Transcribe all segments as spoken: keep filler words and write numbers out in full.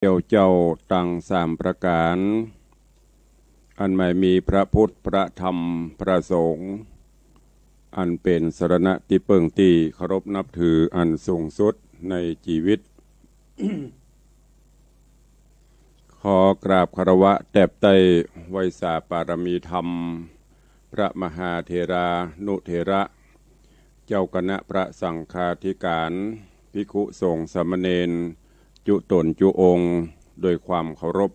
เตี้ยวเจ้าตังสามประก๋าน อันหมายมีพระพุทธ พระธรรม พระสงฆ์ อันเป๋นสรณะตี้เปิ้งตี้เคารพนับถืออันสูงสุดในจีวิต ขอกราบคารวะแตบไต้ไหว้สาปารมีธรรม พระมหาเถรานุเถระ เจ้าคณะพระสังฆาธิการ ภิกขุสงฆ์สามเณร จุ๊ต๋นจุ๊องค์ โดยความเคารพ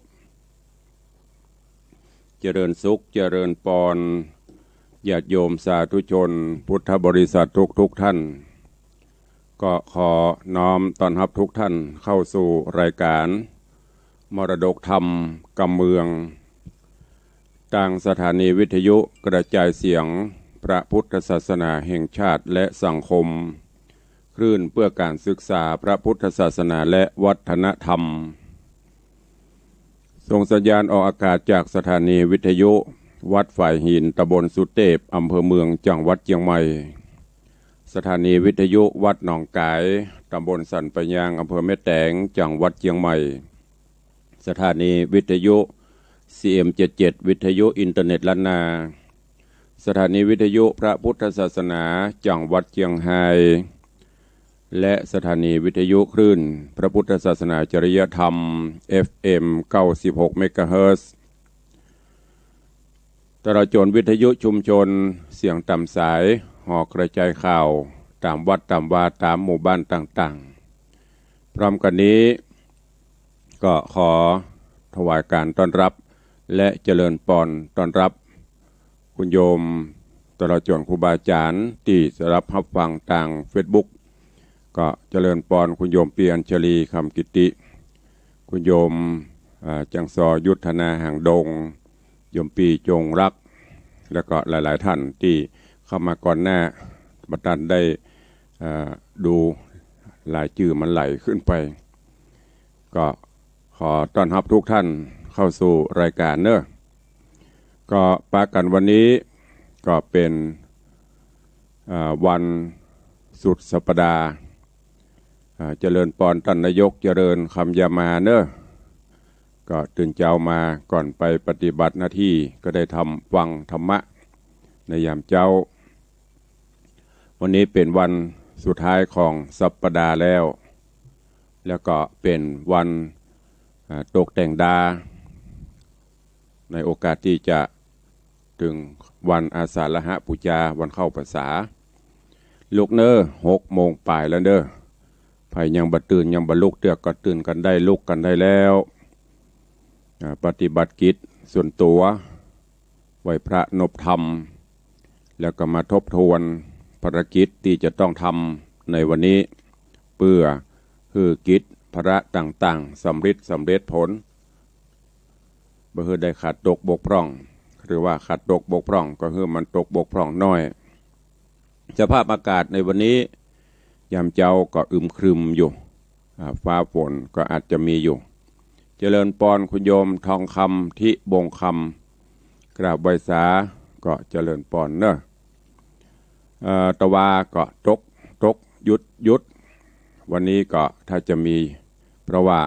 เจริญสุข เจริญปอน ญาติโยมสาธุชน พุทธบริษัททุกๆ ท่าน ก็ขอน้อมต้อนฮับทุกท่านเข้าสู่รายการมรดกธรรมกำเมือง ตางสถานีวิทยุกระจายเสียงพระพุทธศาสนาแห่งชาติและสังคม คลื่นเพื่อการศึกษาพระพุทธศาสนาและวัฒนธรรม ส่งสัญญาณออกอากาศจากสถานีวิทยุวัดฝายหิน ตำบลสุเตพ อำเภอเมือง จังหวัดเจียงใหม่ สถานีวิทยุวัดหนองก๋าย ตำบลสันป่ายยาง อำเภอแม่แตง จังหวัดเจียงใหม่ สถานีวิทยุ ซีเอ็มเจ็ดเจ็ด วิทยุอินเทอร์เน็ตล้านนา สถานีวิทยุพระพุทธศาสนาจังหวัดเจียงฮาย และสถานีวิทยุคลื่นพระพุทธศาสนาจริยธรรม เอฟเอ็ม เก้าสิบหก เมกะเฮิรตซ์ ตลอดจ๋นวิทยุชุมชนเสียงต๋ามสาย หอกระจายข่าวต๋ามวัดต๋ามวาต๋ามหมู่บ้านต่างๆ พร้อมกั๋นนี้ ก็ขอถวายการต้อนรับ และเจริญปอนต้อนรับ คุณโยมตลอดจ๋นครูบาอาจ๋ารย์ตี้จะฮับฮับฟังตางเฟซบุ๊ก ก็เจริญปอนคุณโยมปี้อัญชลี คำกิติ คุณโยม อ่า จังซอ ยุทธนา หางดง โยมปี้จงรัก แล้วก็หลายๆ ท่านตี้เข้ามาก่อนหน้า บ่ตันได้ อ่า ดูรายจื้อมันไหลขึ้นไป ก็ขอต้อนฮับทุกท่านเข้าสู่รายการเนอะ ก็ปะกั๋นวันนี้ก็เป๋น อ่า วันสุดสัปดาห์ อ่า เจริญปอนต้านนายก เจริญคำยามาเนอะ ก็ตื่นเจ๊ามาก่อนไปปฏิบัติหน้าตี้ ก็ได้ทำฟังธรรมะในยามเจ๊า วันนี้เป๋นวันสุดท้ายของสัปดาห์แล้ว แล้วก็เป๋นวัน อ่า ตกแต่งดา ในโอกาสตี้จะเถิงวันอาสาฬหบูชา วันเข้าพรรษา ลุกเน่อ หกโมงป๋ายแล้วเน่อ ใผยังบ่ตื่นยังบ่ลุกเตื้อก็ตื่นกั๋นได้ ลุกกั๋นได้แล้ว อ่า ปฏิบัติกิจส่วนตั๋ว ไหว้พระนบธรรม แล้วก็มาทบทวนภารกิจตี้จะต้องทำในวันนี้ เปื้อหื้อกิจภาระต่างๆ สำริดสำเร็จผล บ่หื้อได้ขาดตกบกพร่อง หรือว่าขาดตกบกพร่องก็หื้อมันตกบกพร่องน้อย สภาพอากาศในวันนี้ ยามเจ๊าก็อึมครึมอยู่ อ่า ฟ้าฝนก็อาจจะมีอยู่ เจริญปอนคุณโยมทองคำ ทิบงคำ กราบไหว้สา ก็เจริญปอนเน่อ เอ่อ ตะวาก็ตก ตก หยุด หยุด วันนี้ก็ถ้าจะมี เพราะว่า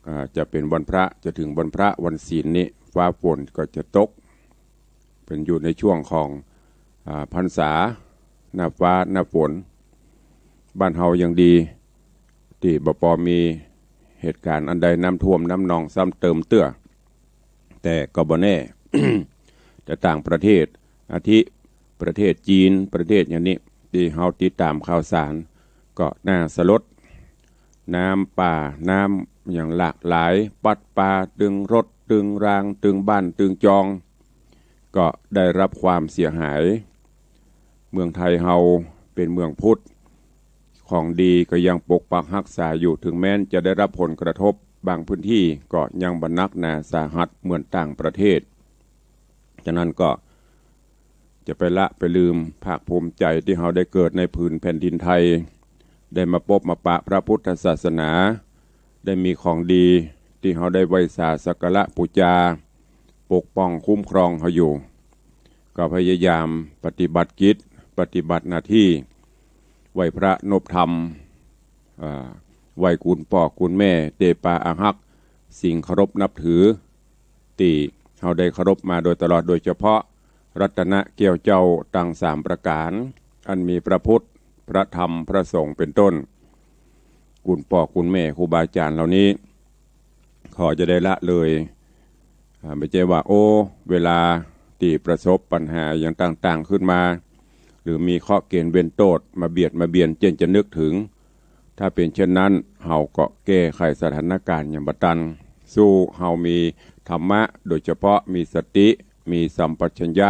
อ่า จะเป๋นวันพระ จะเถิงวันพระวันศีลนี้ ฟ้าฝนก็จะตก เป๋นอยู่ในช่วงของ อ่า พรรษา หน้าฟ้า หน้าฝน บ้านเฮายังดี ตี้บ่ปอมีเหตุก๋ารณ์อันใดน้ำท่วมน้ำนองซ้ำเติมเตื้อ แต่ก็บ่แน่ แต่ต่างประเทศ อาทิประเทศจีน ประเทศอย่างนี้ ตี้เฮาติดต๋ามข่าวสาร ก็น่าสลด น้ำป่า น้ำอย่างหลากหลาย ปัดปาตึงรถ ตึงราง ตึงบ้าน ตึงจอง ก็ได้ฮับความเสียหาย เมืองไทยเฮาเป๋นเมืองพุทธ ของดีก็ยังปกปักฮักษาอยู่ เถิงแม้นจะได้ฮับผลกระทบบางพื้นตี้ ก็ยังบ่หนักหนาสาหัสเหมือนต่างประเทศ ฉะนั้นก็ จะไปละไปลืมภาคภูมิใจ๋ตี้เฮาได้เกิดในผืนแผ่นดินไทย ได้มาปบมาปะพระพุทธศาสนา ได้มีของดีตี้เฮาได้ไหว้สาสักการะปู๋จา ปกป้องคุ้มครองเฮาอยู่ ก็พยายามปฏิบัติกิจ ปฏิบัติหน้าตี้ ไหว้พระนบธรรม อ่า ไหว้คุณป้อคุณแม่เตปาอาฮัก สิ่งเคารพนับถือ ตี้เฮาได้เคารพมาโดยตลอด โดยเฉพาะรัตนะแก้วเจ้าตังสามประก๋าน อันมีพระพุทธ พระธรรม พระสงฆ์เป็นต้น คุณป้อคุณแม่ครูบาอาจ๋ารย์เหล่านี้ ขอจะได้ละเลย อ่า ไม่ใช่ว่า โอ้ เวลาตี้ประสบปัญหาอย่างต่างๆ ขึ้นมา หรือมีเคราะห์เกณฑ์เวรโต้ษมาเบียดมาเบียน เจ้นจะนึกถึง ถ้าเป็นเช่นนั้น เฮาก็แก้ไขสถานการณ์อย่างบ่ตัน สู้เฮามีธรรมะ โดยเฉพาะมีสติ มีสัมปชัญญะ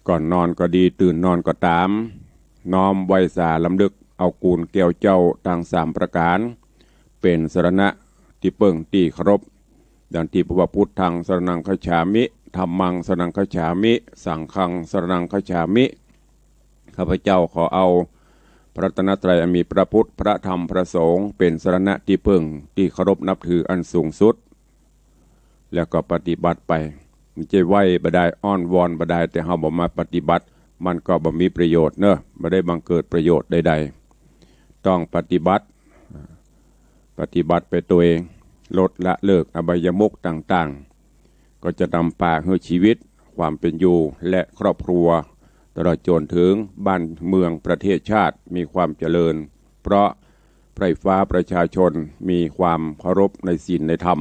ก่อนนอนก็ดี ตื่นนอนก็ต๋าม น้อมไหว้สารำลึกเอาคุณแก้วเจ้าตังสามประก๋าน เป๋นสรณะตี้เปิ้งตี้เคารพ ดังตี้พระว่า พุทธังสรณังคัจฉามิ ธัมมังสรณังคัจฉามิ สังฆังสรณังคัจฉามิ ข้าพเจ้าขอเอาพระรัตนตรัยอันมีพระพุทธ พระธรรม พระสงฆ์ เป๋นสรณะตี้เปิ้งตี้เคารพนับถืออันสูงสุด แล้วก็ปฏิบัติไป มันจะไหว้บ่ได้ อ้อนวอนบ่ได้ แต่เฮาบ่มาปฏิบัติ มันก็บ่มีประโยชน์เนอะ บ่ได้บังเกิดประโยชน์ใดๆ ต้องปฏิบัติ ปฏิบัติไปตวย ลดละเลิกอบายมุขต่างๆ ก็จะนำพาหื้อชีวิต ความเป็นอยู่ และครอบครัว ตลอดจนถึงบ้านเมืองประเทศชาติมีความเจริญ เพราะใคร่ฟ้าประชาชนมีความเคารพในศีลในธรรม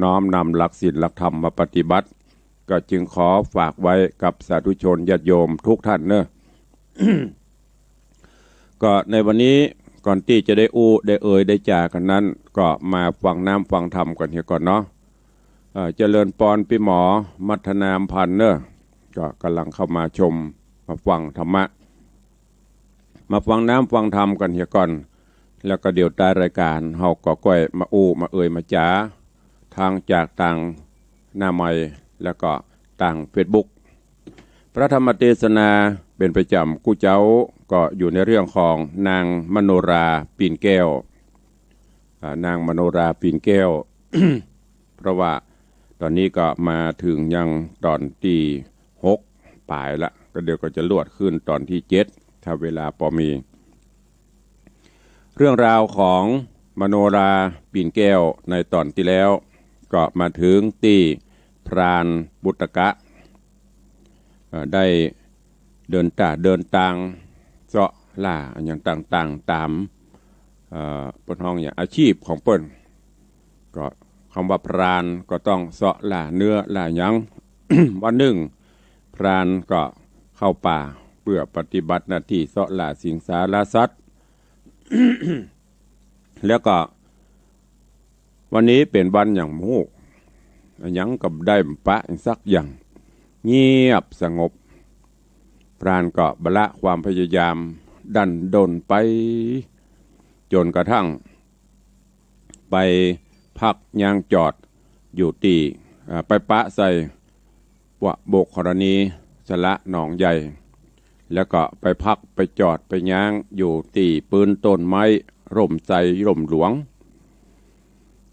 น้อมนำหลักศีลหลักธรรมมาปฏิบัติ ก็จึงขอฝากไว้กับสาธุชนญาติโยมทุกท่านเนอะ ก็ในวันนี้ก่อนตี้จะได้อู้ได้เอ่ยได้จ๋ากั๋นนั้น ก็มาฟังน้ำฟังธรรมกั๋นเหียก่อนเนาะ เอ่อ เจริญปอนปี้หมอมัทนาอำพันธ์เนอะ ก็ก่ำลังเข้ามาชมมาฟังธรรมะ มาฟังน้ำฟังธรรมกั๋นเหียก่อน แล้วก็เดี๋ยวต้านรายก๋านเฮาก็ก้อยมาอู้มาเอ่ยมาจ๋า ทั้งจากตางหน้าไมค์ แล้วก็ตางเฟซบุ๊ก พระธรรมเตสนาเป๋นประจ๋ำกู้เจ๊า ก็อยู่ในเรื่องของนางมโนรา ปิ่นแก้ว อ่า นางมโนรา ปิ่นแก้ว เพราะว่าต๋อนนี้ก็มาเถิงยังต๋อนตี้หกป๋ายละ ก็เดี๋ยวก็จะลวดขึ้นต๋อนตี้เจ็ด ถ้าเวลาปอมี เรื่องราวของมโนรา ปิ่นแก้วในต๋อนตี้แล้ว ก็มาเถิงตี้พรานปุตตะกะ เอ่อ ได้เดินต๋าเดินตางเซาะล่าอะหยังต่างๆ ต๋าม เอ่อ เปิ้นฮ้องหยัง อาชีพของเปิ้น ก็กำว่าพรานก็ต้องเซาะล่าเนื้อล่าหยัง วันนึ่งพรานก็เข้าป่าเปื้อปฏิบัติหน้าตี้เซาะล่าสิงสารสัตว์ แล้วก็วันนี้เป๋นวันหยังบ่ฮู้ อะหยังก็บ่ได้ปะสักอย่าง เงียบสงบ พรานก็บ่ละความพยายามดั้นด้นไป จ๋นกระทั่งไปพักยางจอดอยู่ตี้ อ่า ไปปะใส่ วะโบกขรณีสระหนองใหญ่ แล้วก็ไปพักไปจอดไปยางอยู่ตี้ปื๊นต้นไม้ร่มไทรร่มหลวง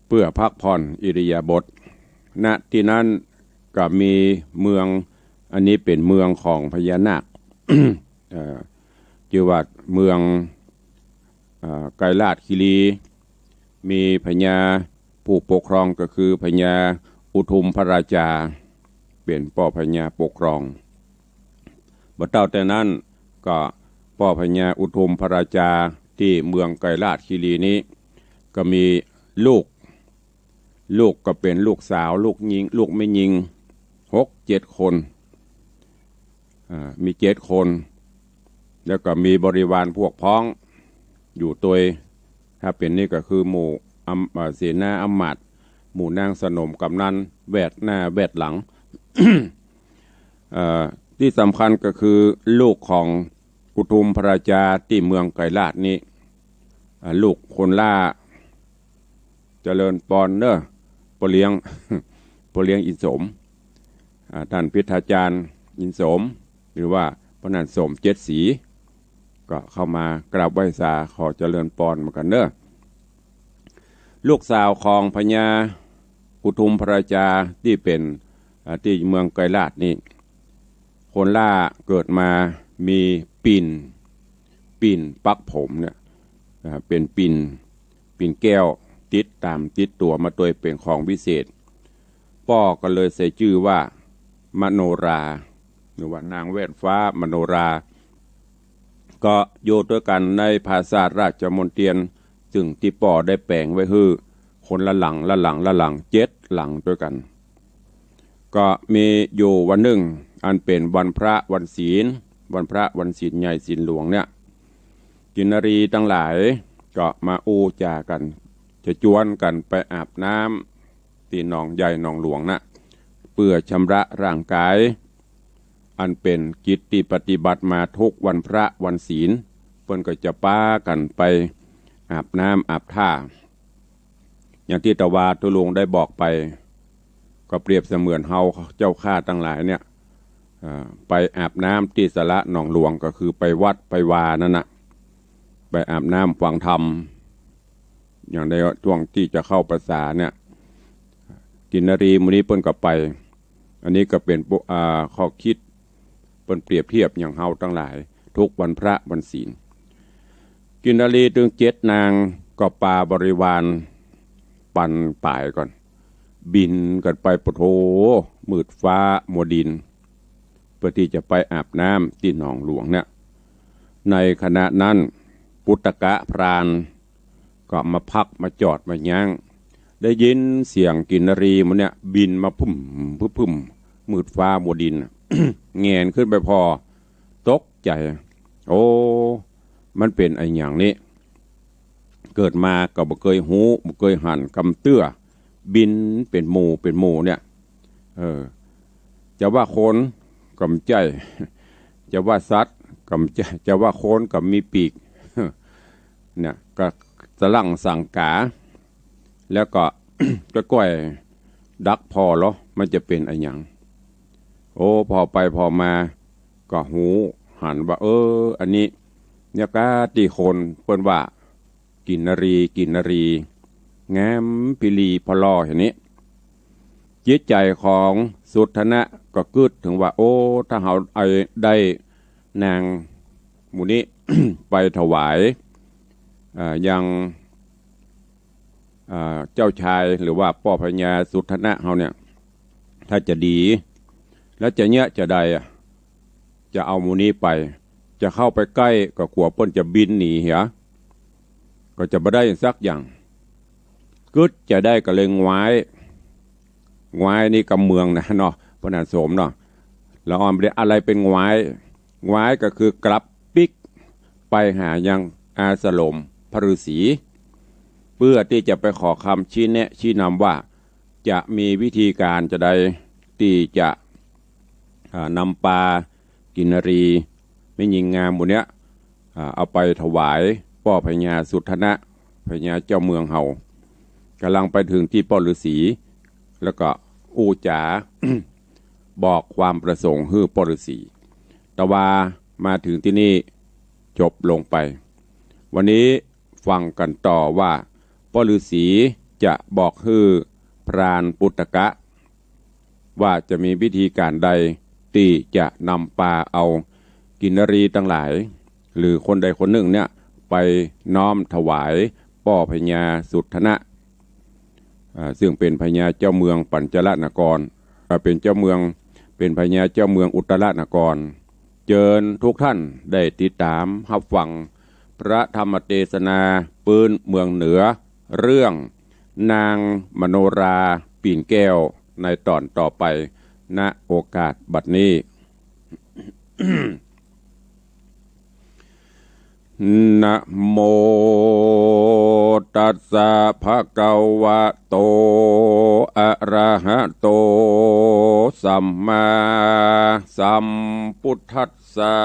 เปื้อพักผ่อนอิริยาบถ ณ ตี้นั้นก็มีเมือง อันนี้เป๋นเมืองของพญานาค เอ่อ จื้อว่าเมือง เอ่อ ไกรลาชคีรี มีพญาผู้ปกครองก็คือพญาอุทุมพระราชา เป๋นป้อพญาปกครอง บ่เต้าแต่นั้นก็ป้อพญาอุทุมพระราชาตี้เมืองไกรลาชคีรีนี้ ก็มีลูก ลูกก็เป๋นลูกสาว ลูกญิง ลูกแม่ญิง หกเจ็ดคน อ่า มีเจ็ดคน แล้วก็มีบริวารพวกพ้องอยู่ตวย ถ้าเป๋นนี่ก็คือหมู่อำ เอ่อ เสนาอำมาตย์ หมู่นางสนมกำนัน แวดหน้าแวดหลัง เอ่อ ตี้สำคัญก็คือลูกของอุทุมพระราชาตี้เมืองไกรลาชนี้ อ่า ลูกคนหล้า เจริญปอนเนอะ ป้อเลี้ยง ป้อเลี้ยงอินสม อ่า ต้านพิทาจารย์อินสม หรือว่าป้อนั่นสมเจ็ดสี ก็เข้ามากราบไหว้สา ขอเจริญปอนเหมือนกั๋นเนอะ ลูกสาวของพญาอุทุมพระราชาตี้เป๋น อ่า ตี้เมืองไกรลาชนี้ คนหล้าเกิดมามีปิ่น ปิ่นปักผมเนี่ย อ่า เป๋นปิ่น ปิ่นแก้ว ติดต๋ามติดตั๋วมาตวยเป๋นของวิเศษ ป้อก็เลยใส่จื้อว่ามโนรา หรือว่านางแว่นฟ้ามโนรา ก็อยู่ตวยกั๋นในปราสาทราชมณเฑียร ซึ่งตี้ป้อได้แป๋งไว้หื้อคนละหลัง ละหลัง ละหลัง เจ็ดหลังตวยกั๋น ก็มีอยู่วันนึ่ง อันเป๋นวันพระวันศีล วันพระวันศีลใหญ่ศีลหลวงเนี่ย กินนรีตังหลายก็มาอู้จ๋ากั๋น จะจวนกั๋นไปอาบน้ำตี้หนองใหญ่หนองหลวงนะ เปื้อชำระร่างก๋าย อันเป๋นกิจตี้ปฏิบัติมาทุกวันพระวันศีล เปิ้นก็จะปากั๋นไปอาบน้ำอาบท่า อย่างตี้ตะวาทุลุงได้บอกไป ก็เปรียบเสมือนเฮาเจ้าข้าตังหลายเนี่ย เอ่อ ไปอาบน้ำตี้สระหนองหลวง ก็คือไปวัดไปวานั่นน่ะ ไปอาบน้ำฟังธรรม อย่างในช่วงตี้จะเข้าพรรษาเนี่ย กินนรีหมู่นี้เปิ้นก็ไป อันนี้ก็เป๋นปุ อ่า ข้อคิด เปิ้นเปรียบเทียบอย่างเฮาตังหลาย ทุกวันพระวันศีล กินนรีตึงเจ็ดนางก็ปาบริวารปันป๋ายก่อน บินกั๋นไป ปะโถ มืดฟ้ามัวดิน เปื้อตี้จะไปอาบน้ำตี้หนองหลวงเนี่ย ในขณะนั้นปุตตกะพราน ก็มาพักมาจอดมายั้ง ได้ยินเสียงกินนรีหมู่เนี่ยบินมาพึ่ม พึ่ม พึ่ม มืดฟ้ามัวดินน่ะ แหงนขึ้นไปผ่อ ตกใจ๋ โอ้ มันเป๋นอะหยังนี้ เกิดมาก็บ่เกยฮู้ บ่เกยหันกำเตื้อ บินเป๋นหมู่เป๋นหมู่เนี่ย เออ จะว่าคนก็บ่ใจ้ จะว่าสัตว์ก็บ่ใจ้ จะว่าคนก็มีปีก เนี่ย ก็สะหลั่งสังก๋า แล้วก็ ก้อยๆ ดักผ่อลอ มันจะเป๋นอะหยัง โอ้ ผ่อไปผ่อมา ก็ฮู้หันว่า เออ อันนี้ เนี่ยก้าตี้คนเปิ้นว่า กินนรี กินนรี งามพิลีพะลออย่างนี้ จิตใจ๋ของสุทธนะก็กึ๊ดเถิงว่า โอ้ ถ้าเฮาไอ้ได้นางหมู่นี้ ไปถวาย เอ่อ ยัง อ่า เจ้าชายหรือว่าป้อพญาสุทธนะเฮาเนี่ย ถ้าจะดี แล้วจะเยียะจะใดอะ จะเอาหมู่นี้ไป จะเข้าไปใก้ก็กั๋วเปิ้นจะบินหนีเหีย ก็จะบ่ได้สักอย่าง กึ๊ดจะได้ก็เลยงว้าย งว้ายนี่กำเมืองนะเนาะ พระนางโสมเนาะ ละอ่อนบ่ได้ อะไรเป๋นงว้าย งว้ายก็คือกลับปิ๊กไปหายังอาสรมพระฤๅษี เปื้อตี้จะไปขอคำชี้แนะชี้นำว่า จะมีวิธีก๋านจะใดตี้จะ อ่า นำปากินนรี แม่ญิงงามหมู่เนี้ย อ่า เอาไปถวายป้อพญาสุทธนะ พญาเจ้าเมืองเฮา ก่ำลังไปเถิงตี้ป้อฤๅษี แล้วก็อู้จ๋า บอกความประสงค์หื้อป้อฤๅษี แต่ว่ามาเถิงตี้นี่จบลงไป วันนี้ฟังกั๋นต่อว่าป้อฤๅษีจะบอกหื้อพรานปุตตกะ ว่าจะมีวิธีก๋านใดตี้จะนำปาเอากินนรีตังหลาย หรือคนใดคนนึ่งเนี่ยไปน้อมถวายป้อพญาสุทธนะ อ่า ซึ่งเป๋นพญาเจ้าเมืองปัญจลนคร อ่า เป๋นเจ้าเมือง เป๋นพญาเจ้าเมืองอุตรนคร เจิญทุกท่านได้ติดต๋ามฮับฟังพระธรรมเตสนาปื๊นเมืองเหนือ เรื่องนางมโนราปิ่นแก้วในต๋อนต่อไป ณ โอกาสบัดนี้ นะโมตัสสะภะคะวะโต อะระหะโต สัมมาสัมพุทธัสสะ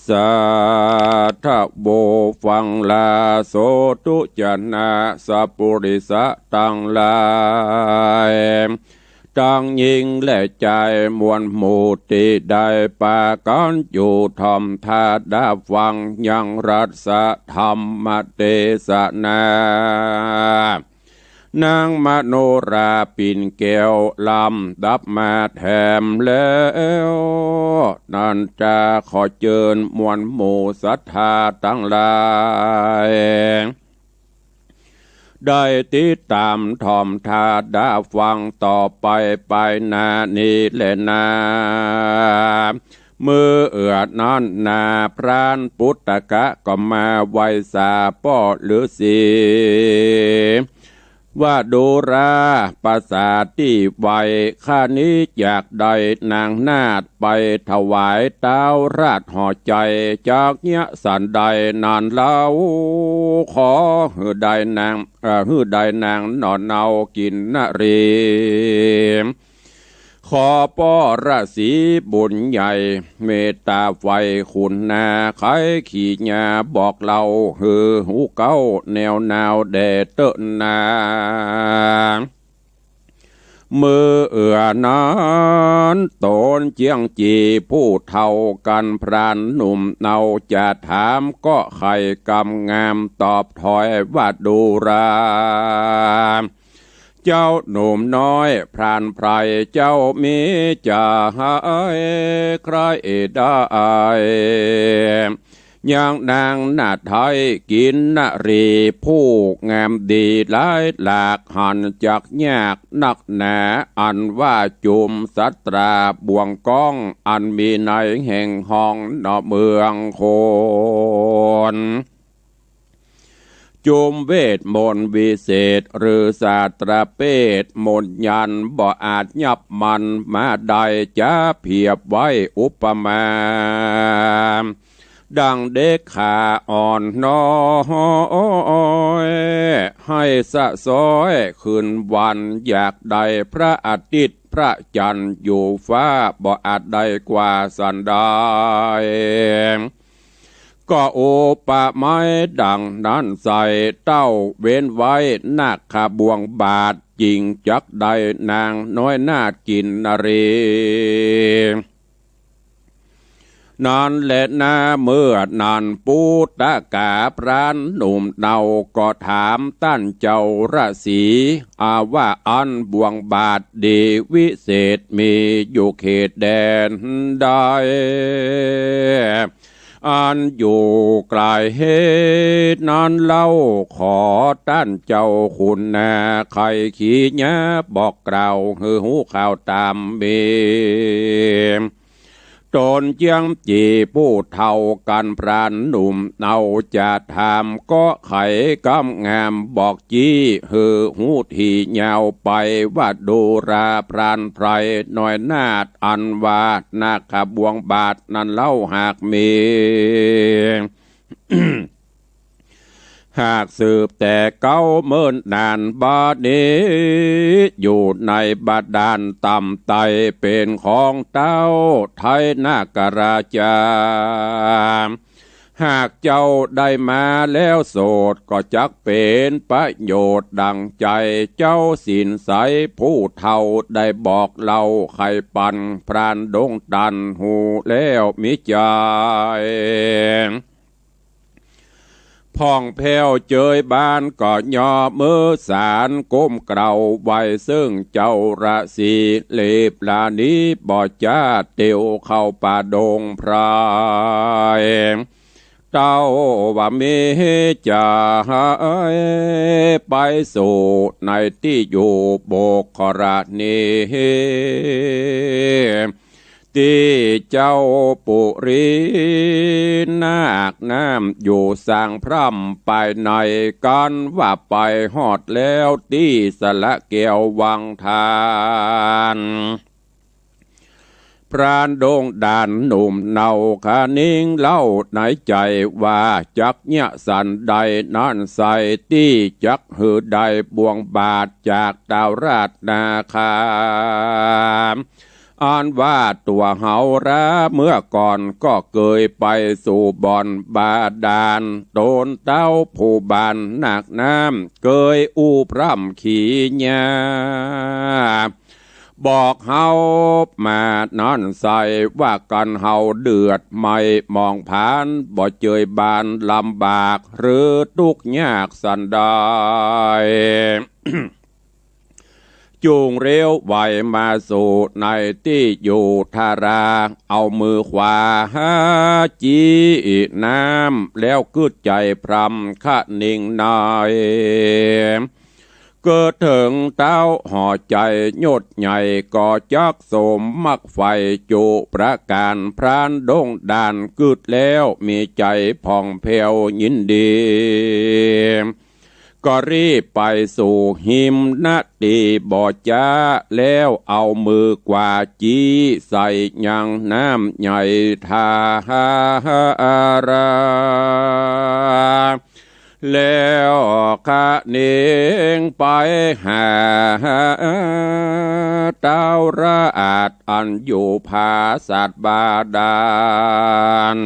สาธุ ฟังลาโสธุ จะนะสัพปุริสะตังหลาย ตังญิงและจายมวลหมู่ตี้ได้ปากั๋นอยู่ถ่อมธาดาฟังยังรัสธรรมเตสนา นางมโนราปิ่นแก้วลำดับมาแถมแล้ว นั้นจะขอเจิญมวลหมู่ศรัทธาตังหลาย ได้ติดต๋ามถ่อมถ้าดาฟังต่อไปไปหน้านี้แลนา เมื่อเอื้อนั้นนา พรานปุตตะก็มาไหว้สาป้อฤๅษี ว่าดูราประสาทตี้ไหว้ ข้านี้อยากได้นางนาฏไปถวายต๊าวราชหอใจ๋ จักเยียะสันใดนั้นเล่า ขอหื้อได้นาง เอ่อ หื้อได้นางหน่อเนากินนรี ขอป้อฤๅษีบุญใหญ่ เมตต๋าใฝ่ขุนนา ใค่ขีญาบอกเล่าหื้อฮู้เก๊าแนวนาวแด่เต๊อะนา เมื่อเอื้อนั้นต๋นเจียงจีผู้เฒ่ากั๋นพรานหนุ่มเนาจะถามก็ใค่กำงามตอบถ้อยว่าดูรา เจ้าหนุ่มน้อยพรานไพร่เจ้ามีจะหื้อใคร่ได้ ยังนางนาฏไทยกินนรีผู้งามดีหลายหลาก หันจักยากนักหนา อันว่าจุมสัตราบ่วงก้อง อันมีในแห่งห้องหนอเมืองโคน จุมเวทมนต์วิเศษหรือสาตราเปทมนต์ยันต์บ่อาจยับมันมาได้ จะเปรียบไว้อุปมา ดังเด็กขาอ่อนน้อย ให้สะซ้อยคืนวัน อยากได้พระอาทิตย์พระจันทร์อยู่ฟ้า บ่อาจได้กว่าสันใด ก็อุปมาดังนั้นใส่ เต้าเว้นไว้นาคบ่วงบาท จึงจักได้นางน้อยนาฏกินนรี นั้นแลนา เมื่อนั้นปุตตะกาพรานหนุ่มเนาก็ถามต้านเจ้าฤๅษี อาว่าอันบ่วงบาทดีวิเศษมีอยู่เขตแดนใด อันอยู่ไก๋นั้นเล่า ขอต้านเจ้าขุนนา ใค่ขีญาบอกกล่าวหื้อฮู้ข่าวต๋ามมี ต๋นเจียงจีผู้เฒ่ากั๋นพรานหนุ่มเนาจะถามก็ใค่กำงามบอก จี้หื้อฮู้ถี่ยาวไปว่าดูราพรานไพร่น้อยนาฏ อันว่านาคบ่วงบาทนั้นเล่าหากมี หากสืบแต่เก๊าเมินนาน บ่านี้อยู่ในบาดาลต่ำไต้ เป๋นของเต้าไทยนาคราชา หากเจ้าได้มาแล้วโสด ก็จักเป๋นประโยชน์ดั่งใจ๋เจ้าสินใสผู้เฒ่าได้บอกเล่า ใค่ปันพรานดงตันฮู้แล้วมีใจ๋ พ่องแผ้วเจยบานก็ย่อมือสานก้มเกล้าไหว้เซิ่งเจ้าฤๅษี หลีบลานี้บ่จ๊าเตียวเข้าป่าดงไพร เต้าว่ามีจะไปสู่ในตี้อยู่บุคคลานี้ ตี้เจ้าปุรีนาคน้ำอยู่สร้างพร่ำไปใน กั๋นว่าไปฮอดแล้วตี้สระแก้ววังทาน พรานดงด่านหนุ่มเนาคะนิงเล่าในใจ๋ว่า จักเยียะสันใดนั้นใส่ ตี้จักหื้อได้บ่วงบาทจากเต้าราชนาคา อันว่าตั๋วเฮาราเมื่อก่อนก็เกยไปสู่บ่อนบาดาล ต๋นเต้าผู้บ้านนาคน้ำเกยอู้พร่ำขีญา บอกเฮามานั้นใส่ว่า กั๋นเฮาเดือดไหม้หมองผาน บ่เจยบานลำบากหรือตุ๊กข์ยากสันใด จุ่งเลี้ยวไหวมาสู่ในตี้อยู่ทารา เอามือขวาหาจี้น้ำ แล้วกึ๊ดใจ๋พรำคะเน็งใน เกิดเถิงเต้าห่อใจ๋ยศใหญ่ ก็จักสมมักใฝ่จุประก๋าน พรานดงด่านกึ๊ดแล้วมีใจ๋ผ่องแผ้วยินดี ก็รีบไปสู่ฮิมนาตี้บ่จ๊า แล้วเอามือขวาจี้ใส่ยังน้ำใหญ่ทารา แล้วคะเน็งไปหาเต้าราอันอยู่ผาสาทบาดาล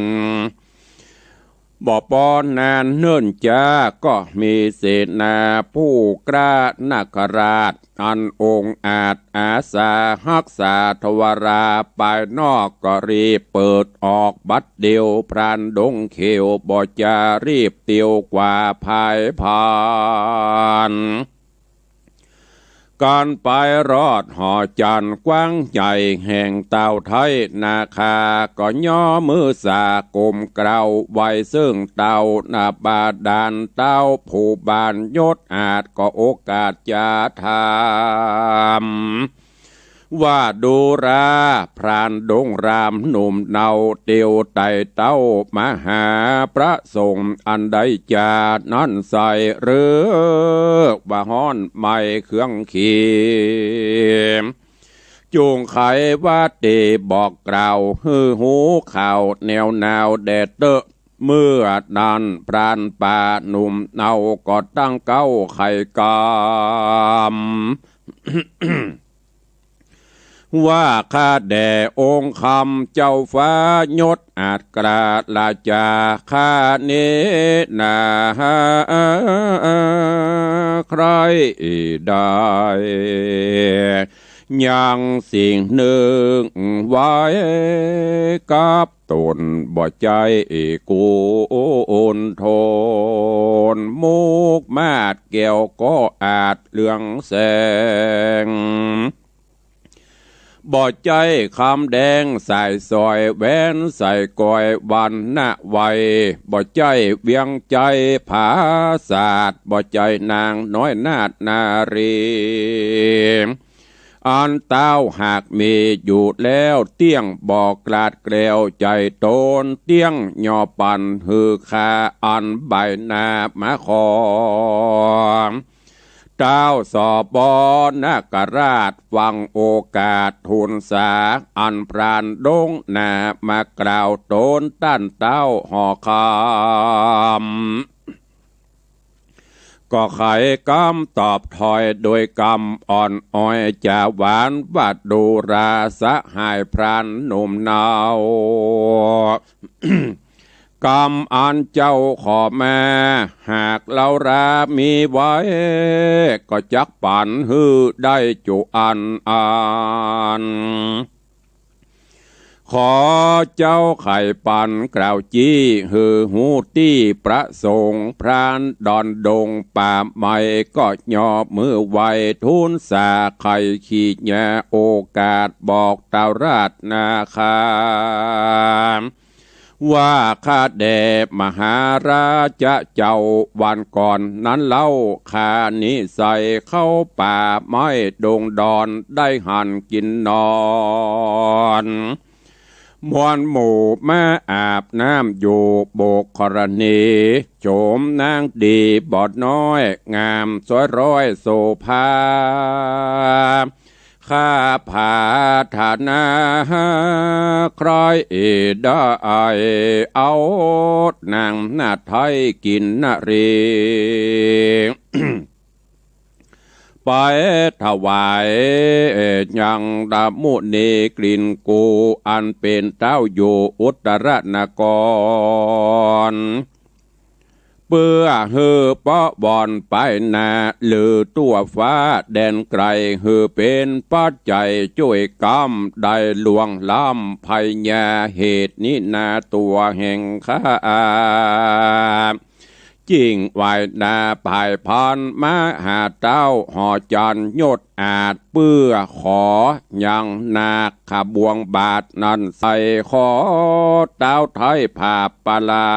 บ่ปอนนานเนิ่นจ๊า ก็มีเสนาผู้กล้านาคราช อันองอาจอาสาฮักษาทวาราภายนอก ก็รีบเปิดออกบัดเดียว พรานดงเขียวบ่จ๊ารีบเตียวกว่าภายผ่าน ก๋านไปรอดหอจันทร์กว้างใหญ่แห่งเต้าไท้นาคา ก็ย่อมือสาก้มเกล้าไหว้เซิ่งเต้านาบาดาล เต้าผู้บานยศอาจก็โอกาสจะถาม ว่าดูราพรานดงรามหนุ่มเนา เตียวไต่เต้ามาหาพระสงฆ์อันใดจา นั้นใส่หรือว่าฮ้อนไหม้เครื่องขี จุ่งไขว่าตี้บอกกล่าวหื้อฮู้ข่าวแนวนาวแด่เต๊อะ เมื่อนั้นพรานป่าหนุ่มเนาก็ตั้งเก๊าไขกำ ว่าข้าแด่องค์คำเจ้าฟ้ายศอาจกล้าราชา ข้านี้นาใคร่ได้ ยังสิ่งนึ่งไว้กับต๋น บ่ใจ้กุนโทน มุกมาดแก้วก็อาจเรืองแสง บ่ใจ้คำแดงสายสร้อย แหวนสายก้อยวันนะไว บ่ใจ้เวียงใจ๋ผาสาท บ่ใจ้นางน้อยนาฏนารี อันเต้าหากมีอยู่แล้ว เตี้ยงบ่กลาดแกล้วใจ๋ต๋น เตี้ยงย่อปันหื้อข้า อันใบหน้ามาขอ เต้าสบนาคราชฟังโอกาสทูลสา อันพรานดงนามากล่าวต๋นต้านเต้าหอคำ ก็ไขกำตอบถ้อยโดยกำอ่อนอ้อยจาหวานว่า ดูราสหายพรานหนุ่มเนา กำอันเจ้าขอมา หากเฮารามีไว้ ก็จักปันหื้อได้จุอันอัน ขอเจ้าไขปันกล่าวจี้หื้อฮู้ตี้ประสงค์ พรานดอนดงป่าไม้ก็ย่อมือไหว้ทูลสา ไขขีญาโอกาสบอกเต้าราชนาคา ว่าข้าแด่มหาราชะเจ้า วันก่อนนั้นเล่า ข้านิสัยเข้าป่าไม้ดงดอน ได้หันกินนอน มวลหมู่มาอาบน้ำอยู่โบกธรณี โฉมนางดีบ่น้อย งามสวยร้อยโสภา ข้าผาถนาใคร่ได้เอานางนาฏไท้กินนรี ไปถวายยังดามุนีกลิ่นกู อันเป๋นเต้าอยู่อุตรนคร เปื้อหื้อเปาะบ่อนไปหน้า หรือตั๋วฟ้าแดนไกล หื้อเป๋นปัจจัยจ้วยกำ ได้ล่วงล้ำภัยยาเหตุนี้นาตั๋วแห่งข้า ยิ่งไหว้หน้าผายพานมาหาเต้าหอจันทร์ยศอาจ เปื้อขอยังนาคบวงบาทนั้นใส่ ขอเต้าไท้ผาบปรา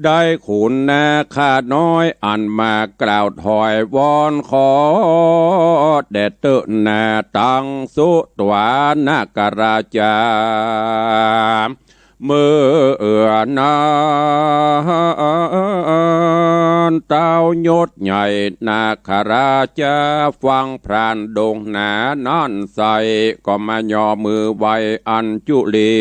ได้ขุนนาคน้อยอันมากล่าวถอยวอนขอ แด่เต๊อะนาตังสุตวานาคราชา เมื่อนั้นเต้ายศใหญ่นาคราชาฟังพรานดงหนานั้นใส่ ก็มาย่อมือไหว้อัญจุลี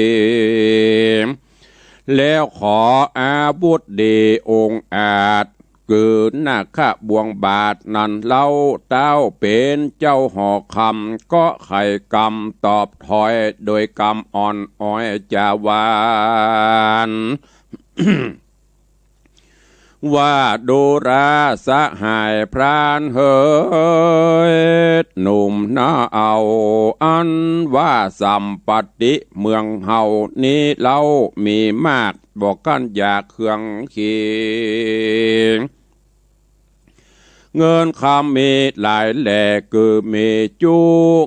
แล้วขออาวุธดีองอาจ คือนาคบวงบาทนั้นเล่า เต้าเป๋นเจ้าหอคำ ก็ไขกำตอบถอย โดยกำอ่อนอ้อยจาหวาน ว่าดูราสหายพรานเหย หนุ่มนาเอา อันว่าสัมปติเมืองเฮานี้เล่า มีมากบ่กั้นอยากเคืองเคียง เงินคำมีหลายแหล่ คือมีจุ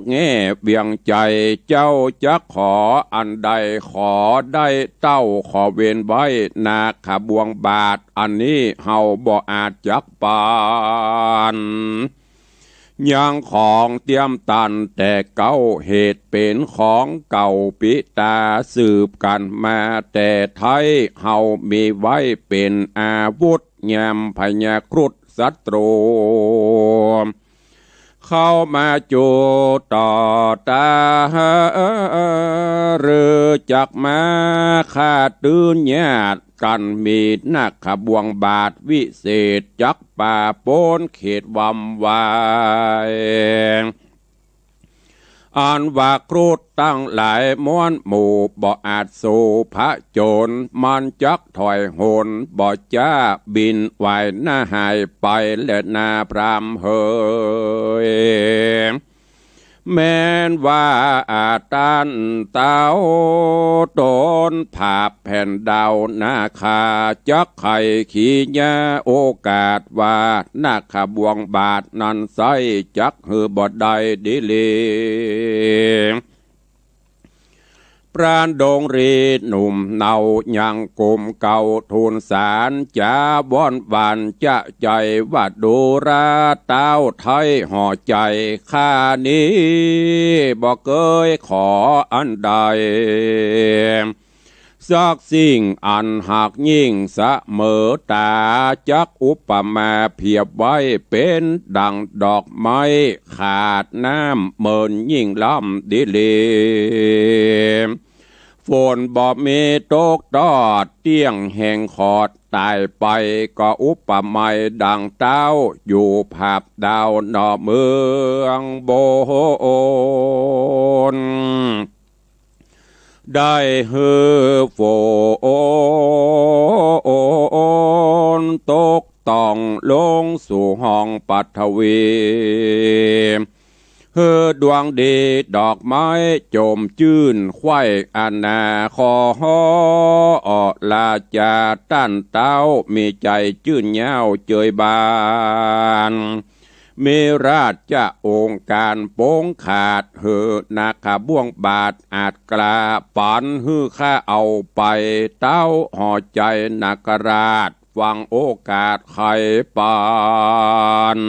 แง่เวียงใจ๋ เจ้าจักขออันใดขอได้เต้า ขอเว้นไว้นาคบวงบาทอันนี้ เฮาบ่อาจจักปาน ยังของเตรียมตันแต่เก๊า เหตุเป๋นของเก่าปิตาสืบกั๋นมาแต่ไท้ เฮามีไว้เป๋นอาวุธ ยามพญาครุฑศัตรู เข้ามาจูต่อต้าน หรือจักมาฆ่าตื้นญาติกั๋น มีนาคบวงบาทวิเศษ จักปราบป๊นเขตวำวาย อันว่าครุฑตังหลายม้วนหมู่ บ่อาจสู้ผจญ มันจักถอยหน บ่จ๊าบินไหวหน้าหายไป แลนาพราหมณ์เหย แม้นว่าอาต้านเต้าต๋นผาบแผ่นดาวนาคา จักไขขีญาโอกาสว่า นาคบวงบาทนั้นไส้ จักหื้อบ่ได้ดีหลี พรานดงรีหนุ่มเนายังกุมเกล้าทูลสาร จ๋าวอนหวานจะใจ๋ ว่าดูราเต้าไท้หอใจ๋ ข้านี้บ่เกยขออันใด สักสิ่งอันหากยิ่งเสมอต๋า จักอุปมาเปรียบไว้เป๋นดั่งดอกไม้ขาดน้ำ เมินยิ่งล้ำดีหลี ฝนบ่มีตกตอด เตี้ยงแห้งขอดต๋ายไป ก็อุปไมยดั่งเต้า อยู่ผาบดาวหน่อเมืองบน ได้หื้อฝนตกต้องลงสู่ห้องปฐวี หื้อดวงดีดอกไม้จมจื้นไขว่อนา ขอราจาต้านเต้า มีใจ๋จื้นเย้าเจยบาน มีราชองค์การปงขาด หื้อนาคบวงบาทอาจกล้า ปันหื้อข้าเอาไป เต้าหอใจ๋นาคราช ฟังโอกาสไขปัน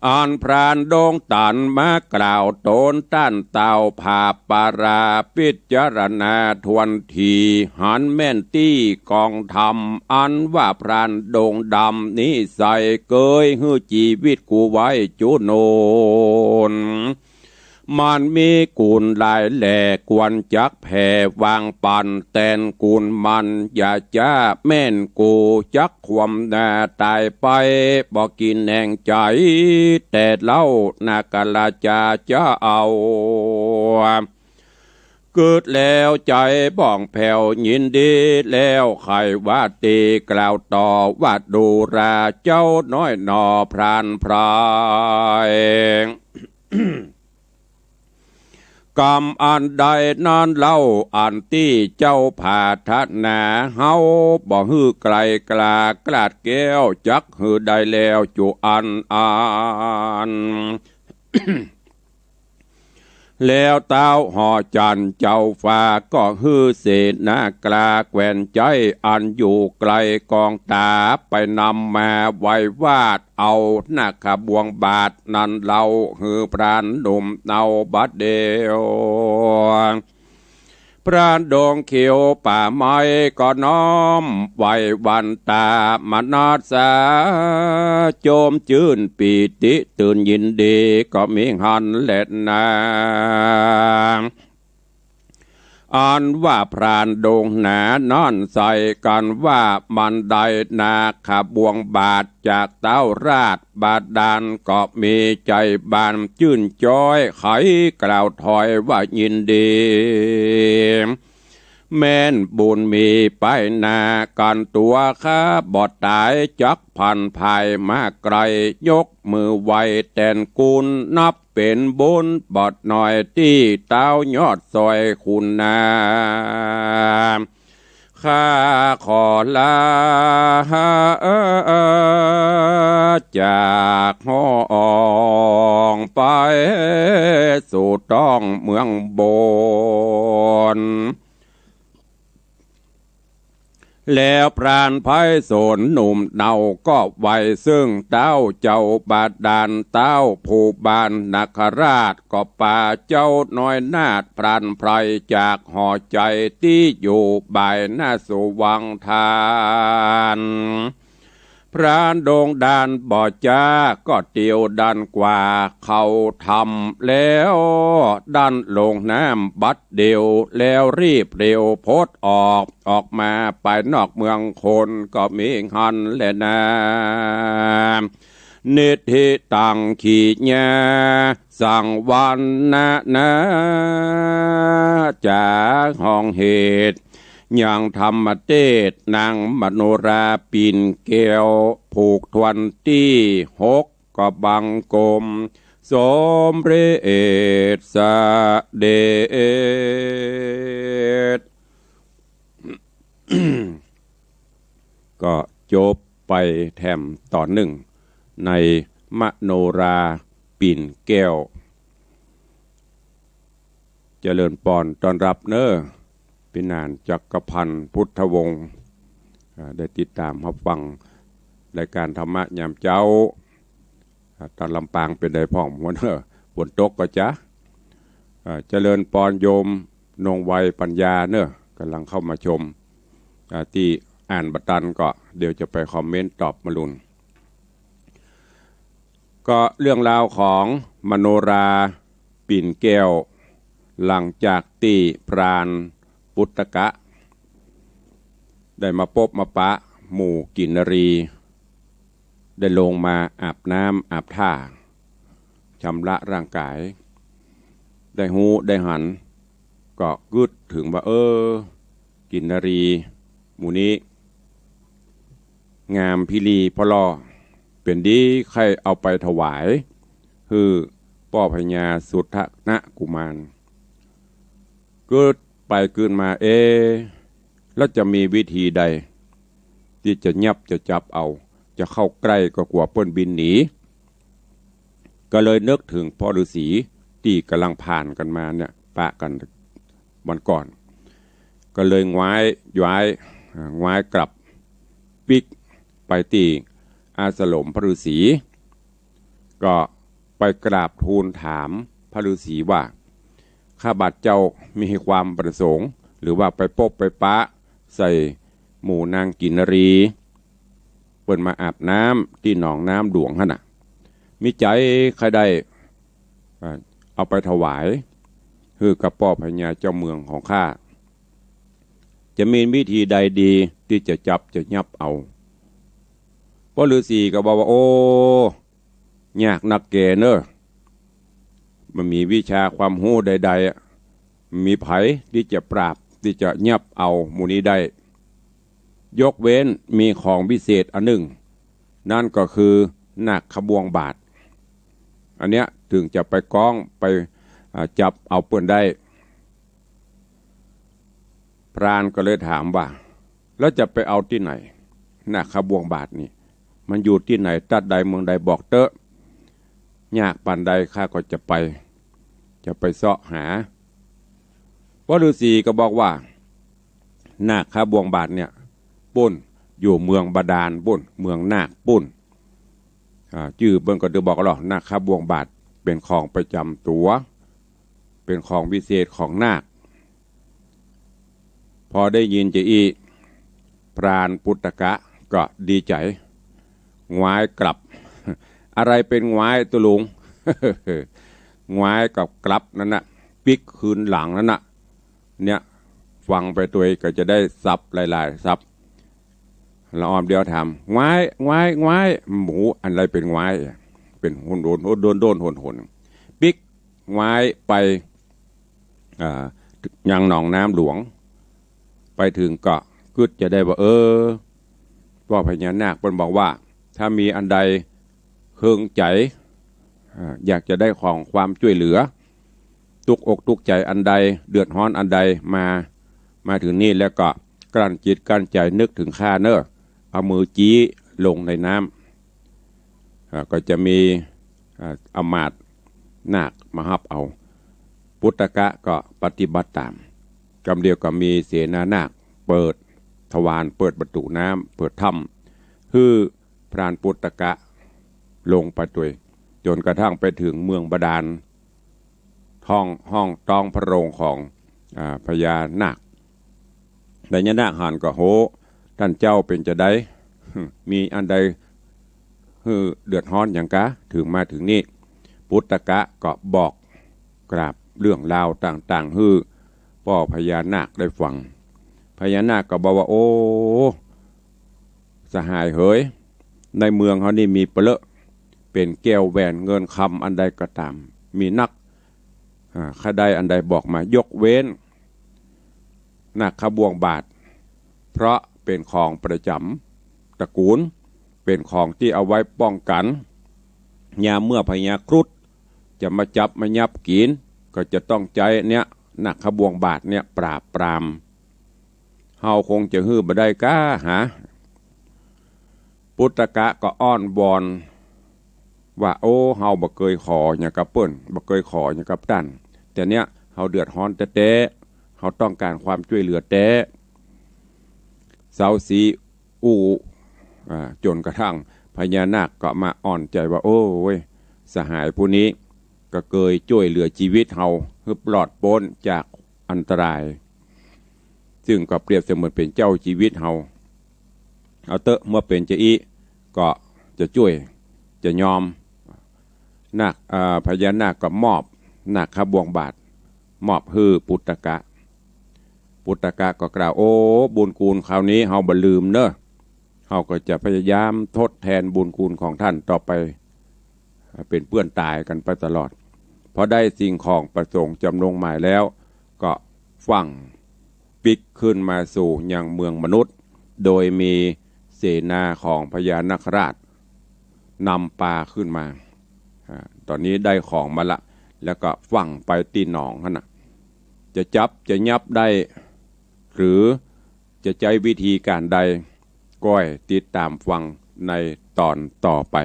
อันพรานดงตันมากล่าวต๋นต้านเต้าผาบปรา พิจารณาทวนที หันแม่นตี้กองธรรม อันว่าพรานดงดำนี้ไส้ เกยหื้อจีวิตกูไว้จุนน มันมีกุณหลายแหล่ ควรจักแผ่วางปันแตนกุณมัน อย่าจ๊าแม่นกูจักความหน้าต๋ายไป บ่กิ๋นแหน่งใจ๋แต่เล่า นาคราจาจะเอา กึ๊ดแล้วใจ๋บ่องแผ้วยินดีแล้ว ใค่ว่าตี้กล่าวต่อว่าดูราเจ้าน้อยหน่อพรานพราย กรรมอันใดนั้นเล่า อันตี้เจ้าผาถนา เฮาบ่หื้อไกลกล้า กลาดแก้วจักหื้อได้แล้ว จุอันอัน แล้วเต๊าหอจันทร์เจ้าฟ้า ก็หื้อเสนากล้า แคว่นใจ๊อันอยู่ไกล กองต๋าไปนำมาไหว้วาด เอานาคบวงบาทนั้นเล่า หื้อพรานหนุ่มเนาบัดเดี่ยว พรานดงเขียวป่าไม้ ก็น้อมไหว้วันต๋ามนัสสา โจมจื้นปีติตื่นยินดี ก็มีหั้นแลนา อันว่าพรานดงหนานั้นใส่กั๋นว่า มันได้นาคบวงบาทจากเต๊าราชบาดาล ก็มีใจ๋บานจื้นจ๊อย ใค่กล่าวถอยว่ายินดี แม่นบุญมีไปหน้ากั๋น ตั๋วข้าบ่ต๋ายจักพันภายมาไกล ยกมือไหว้แตนกุณ นับเป๋นบุญบ่น้อย ตี้เต๊ายอดซอยคุณนา ข้าขอลาจากห้องไปสู่ต๊องเมืองบน แล้วพรานไพศาลหนุ่มเนาก็ไหว้ซึ่งเต๊าเจ้าบาดาล เต๊าผู้บานนาคราช ก็ปาเจ้าน้อยนาถพรานไพรจากหอใจ๋ตี้อยู่บ่ายหน้าสุวังทาน พรานดงดานบ่จ๊า ก็เตียวดันกว่าเข้าถ้ำแล้ว ดันลงน้ำบัดเดี่ยว แล้วรีบเร็วพดออก ออกมาไปนอกเมืองคน ก็มีหั้นแลนา นิทธิตัง ขีญา สังวัณณนา จากห้องเหตุ ยังธรรมเตสน์ นางมโนราปิ่นแก้ว ผูกถ้วนตี้หก ก็บังคมสมเร็จเสด็จ ก็จบไปแถมต๋อนนึ่ง ในมโนราปิ่นแก้ว เจริญปอนต้อนฮับเน้อ ปี้หนานจักรพันธ์พุทธวงศ์ อ่า ได้ติดต๋ามฮับฟังรายก๋านธรรมะยามเจ๊า อ่า ตางลำปางเป๋นใดพ่อง หัวเน้อ ฝนตกก่อจ๊ะ อ่า เจริญปอนโยมนงไวปัญญาเน้อ ก่ำลังเข้ามาชม อ่า ตี้อ่านบ่ตันก็เดี๋ยวจะไปคอมเมนต์ตอบมะลุน ก็เรื่องราวของมโนราปิ่นแก้ว หลังจากตี้พรานปุตตกะ ได้มาปบมาปะหมู่กินนรี ได้ลงมาอาบน้ำอาบท่า ชำระร่างก๋าย ได้ฮู้ได้หัน ก็กึ๊ดเถิงว่า เออ กินนรีหมู่นี้ งามพิลีเพราะล่อ เป๋นดีใค่เอาไปถวาย หื้อป้อพญาสุทธนะกุมาร กึ๊ดไปกึ๊ดมา เอ๊ะ แล้วจะมีวิธีใด ตี้จะยับจะจับเอา จะเข้าใก้ก็กั๋วเปิ้นบินหนี ก็เลยนึกเถิงป้อฤๅษีตี้ก่ำลังผ่านกั๋นมาเนี่ย ปะกั๋นวันก่อน ก็เลยง้าย ย้าย อ่า ง้ายกลับปิ๊กไปตี้อาสรมป้อฤๅษี ก็ไปกราบทูลถามป้อฤๅษีว่า ข้าบาทเจ้ามีความประสงค์ หรือว่าไปปบไปปะใส่หมู่นางกินนรี เปิ้นมาอาบน้ำตี้หนองน้ำหลวงหั้นน่ะ มีใจ๋ใค่ได้ อ่า เอาไปถวาย หื้อกับป้อพญาเจ้าเมืองของข้า จะมีวิธีใดดีตี้จะจับจะยับเอา ป้อฤๅษีก็บอกว่า โอ้ ยากนักแก่เน้อ บ่มีวิชาความฮู้ใดๆ อะ บ่มีใผตี้จะปราบตี้จะยับเอาหมู่นี้ได้ ยกเว้นมีของวิเศษอันนึ่ง นั้นก็คือนาคบวงบาท อันเนี้ยเถิงจะไปก้องไป อ่า จับเอาเปิ้นได้ พรานก็เลยถามว่า แล้วจะไปเอาตี้ไหน นาคบ่วงบาทนี่ มันอยู่ตี้ไหน ตั๊ดใดเมืองใดบอกเต๊อะ ยากปานใดข้าก็จะไป จะไปเซาะหา พระฤาษีก็บอกว่า นาคบ่วงบาทเนี่ย ปู้น อยู่เมืองบาดาลปู้น เมืองนาคปู้น อ่า จื้อเปิ้นก็ได้บอกแล้ว นาคบ่วงบาท เป๋นของประจ๋ำตั๋ว เป๋นของวิเศษของนาค พอได้ยินจะอี้ พรานปุตตกะก็ดีใจ๋ งว้ายกลับ อะไรเป๋นงว้ายตุ๊ลุง งว้ายกับกลับนั้นน่ะ ปิ๊กคืนหลังนั้นน่ะ เนี่ย ฟังไปตวยก็จะได้ศัพท์หลายๆ ศัพท์ ละอ่อมเดียวถาม งว้าย งว้าย งว้าย หมู อันใดเป๋นงว้าย เป๋นหนๆ โดนๆ หนๆ ปิ๊ก งว้ายไป อ่า ยังหนองน้ำหลวง ไปเถิงก็กึ๊ดจะได้ว่า เออ ป้อพญานาคเปิ้นบอกว่า ถ้ามีอันใดเคืองใจ๋ อ่า อยากจะได้ของความจ้วยเหลือ ตุ๊กอกตุ๊กใจ๋อันใด เดือดฮ้อนอันใด มา มาเถิงนี่แล้วก็กลั้นจิตกลั้นใจ๋นึกเถิงข้าเน่อ เอามือจี๊ลงในน้ำ อ่า ก็จะมี อ่า อำมาตย์นาคมาฮับเอา ปุตตกะก็ปฏิบัติต๋าม กำเดียวก็มีเสนานาคเปิดทวาร เปิดประตู๋น้ำ เปิดถ้ำ หื้อพรานปุตตกะลงไปตวย จ๋นกระทั่งไปเถิงเมืองบาดาล ห้อง ห้องต๊องพระโรงของ อ่า พญานาค พญานาคหันก็ โห ต้านเจ้าเป๋นจาใด มีอันใดหื้อเดือดฮ้อนหยังกา เถิงมาเถิงนี่ ปุตตกะก็บอกกราบเรื่องราวต่างๆ หื้อป้อพญานาคได้ฟัง พญานาคก็บอกว่า โอ้ สหายเหย ในเมืองเฮานี่มีปะเลอะ เป๋นแก้วแหวนเงินคำอันใดก็ต๋าม มีนัก อ่า ใค่ได้อันใดบอกมา ยกเว้น นาคบ่วงบาท เพราะเป๋นของประจ๋ำตระกู๋ล เป๋นของตี้เอาไว้ป้องกั๋น ยามเมื่อพญาครุฑจะมาจับมายับกิ๋น ก็จะต้องใจ๊เนี่ย นาคบ่วงบาทเนี่ยปราบปราม เฮาคงจะหื้อบ่ได้ก้าหา ปุตตกะก็อ้อนวอนว่า โอ้ เฮาบ่เกยขอหยังกับเปิ้น บ่เกยขอหยังกับต้าน แต่เนี่ย เฮาเดือดฮ้อนแต๊ๆ เฮาต้องก๋านความจ้วยเหลือแต๊ เซาซี้อู้ อ่า จ๋นกระทั่งพญานาคก็มาอ่อนใจ๋ว่า โอ้ย สหายผู้นี้ก็เกยจ้วยเหลือจีวิตเฮาหื้อปลอดป๊นจากอันตราย ซึ่งก็เปรียบเสมือนเป๋นเจ้าจีวิตเฮา เอาเต๊อะ เมื่อเป๋นจาอี้ก็จะจ้วย จะยอม นาค อ่า พญานาคก็มอบนาคบ่วงบาท มอบหื้อปุตตกะ ปุตตกะก็กล่าว โอ้ บุญคุณคราวนี้เฮาบ่ลืมเน่อ เฮาก็จะพยายามทดแทนบุญคุณของต้านต่อไป เป๋นเปื้อนต๋ายกั๋นไปตลอด พอได้สิ่งของประสงค์จ๋ำนงหมายแล้ว ก็ฟั่งปิ๊กขึ้นมาสู่ยังเมืองมนุษย์ โดยมีเสนาของพญานาคราชนำปาขึ้นมา อ่า ต๋อนนี้ได้ของมาละ แล้วก็ฟั่งไปตี้หนองหั้นน่ะ จะจับจะยับได้ หรือจะใจ๊วิธีก๋านใด ก้อยติดต๋ามฟังในต๋อนต่อไป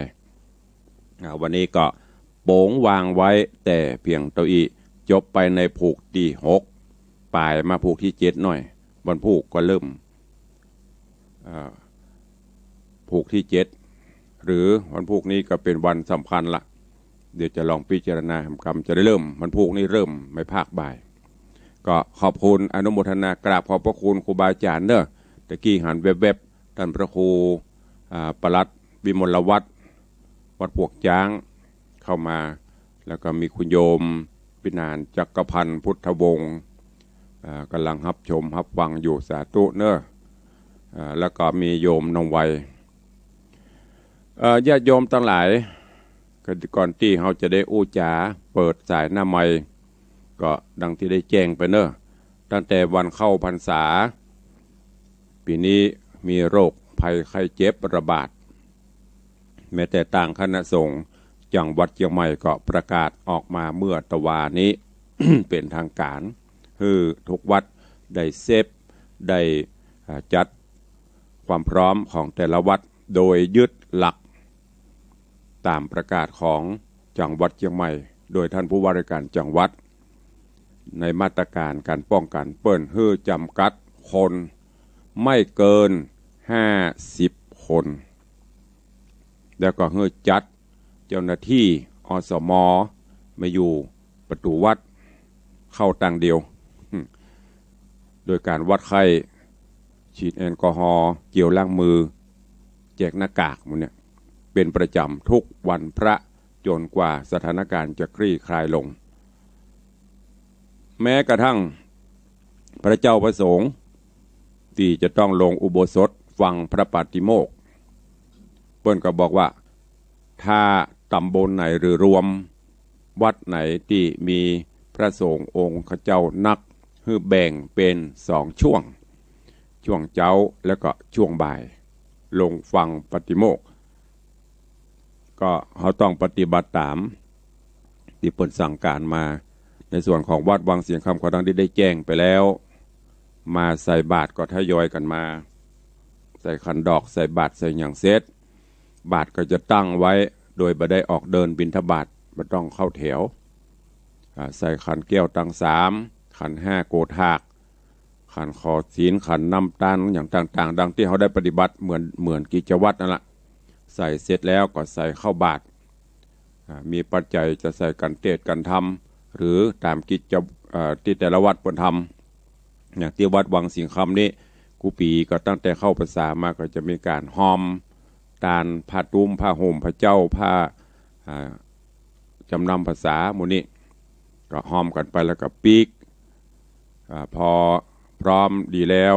อ่า วันนี้ก็ป๋งวางไว้แต่เพียงเต้าอี้ จบไปในผูกตี้หก ป๋ายมาผูกตี้เจ็ดหน่อย วันพูกก็เริ่ม อ่า ผูกตี้เจ็ด หรือวันพูกนี้ก็เป๋นวันสำคัญละ เดี๋ยวจะลองพิจารณาหำกำ จะได้เริ่ม วันพูกนี้เริ่มไม่ภาคบ่าย ก็ขอบคุณ อนุโมทนากราบขอบพระคุณครูบาอาจ๋ารย์เน่อ ตะกี้หันแวบๆ ต้านพระครู อ่า ปลัดวิมลวัฒน์ วัดพวกจ๊าง เข้ามา แล้วก็มีคุณโยมพินานจักรพันธ์พุทธวงศ์ อ่า ก๋ำลังฮับชมฮับฟังอยู่ สาธุเน่อ อ่า แล้วก็มีโยมนองไว เอ่อ ญาติโยมตังหลาย ก็ก่อนตี้เฮาจะได้อู้จ๋าเปิดสายหน้าไมค์ ก็ดังตี้ได้แจ้งไปเน่อ ตั้งแต่วันเข้าพรรษา ปี๋นี้มีโรคภัยไข้เจ็บระบาด แม้แต่ตางคณะสงฆ์จังหวัดเจียงใหม่ก็ประกาศออกมาเมื่อตะวานี้ เป๋นตางก๋าน หื้อทุกวัดได้เซฟ ได้ อ่า จัดความพร้อมของแต่ละวัด โดยยึดหลักต๋ามประกาศของจังหวัดเจียงใหม่ โดยต้านผู้ว่าราชก๋านจังหวัด ในมาตรก๋านก๋านป้องกั๋น เปิ้นหื้อจ๋ำกัดคนไม่เกินห้าสิบคน แล้วก็หื้อจัดเจ้าหน้าตี้ อสม มาอยู่ประตู๋วัด เข้าตางเดียว โดยก๋านวัดไข้ ฉีดแอลกอฮอล์ เจลล้างมือ แจกหน้ากากหมู่เนี่ย เป๋นประจ๋ำทุกวันพระ จ๋นกว่าสถานก๋านจะคลี่คลายลง แม้กระทั่งพระเจ้าพระสงฆ์ตี้จะต้องลงอุโบสถฟังพระปาติโมกข์ เปิ้นก็บอกว่า ถ้าต๋ำบลไหนหรือรวมวัดไหนตี้มีพระสงฆ์องค์เจ้านัก หื้อแบ่งเป๋นสองช่วง ช่วงเจ๊าแล้วก็ช่วงบ่าย ลงฟังปาติโมกข์ ก็เฮาต้องปฏิบัติต๋ามตี้เปิ้นสั่งก๋านมา ในส่วนของวัดวังสิงห์คำ ก็ดังตี้ได้แจ้งไปแล้ว มาใส่บาตรก็ทยอยกั๋นมา ใส่ขันดอก ใส่บาตร ใส่หยังเสร็จ บาตรก็จะตั้งไว้ โดยบ่ได้ออกเดินบิณฑบาต บ่ต้องเข้าแถว อ่า ใส่ขันแก้วตังสาม ขันห้าโกฏฐาก ขันขอศีล ขันน้ำตาล อย่างต่างๆ ดังตี้เฮาได้ปฏิบัติเหมือน เหมือนกิจวัตรนั่นละ ใส่เสร็จแล้วก็ใส่เข้าบาตร อ่า มีปัจจัยจะใส่กั๋นเตศน์กั๋นธรรม หรือต๋ามกิจจะ เอ่อ ตี้แต่ละวัดเปิ้นทำ อย่างตี้วัดวังสิงห์คำนี้ กู้ปี๋ก็ตั้งแต่เข้าพรรษามาก็จะมีก๋านฮอมตานผ้าตุ้ม ผ้าห่ม ผ้าเจ้า ผ้า อ่า จ๋ำนำพรรษาหมู่นี้ ก็ฮอมกั๋นไปแล้วก็ปิ๊ก อ่า พอพร้อมดีแล้ว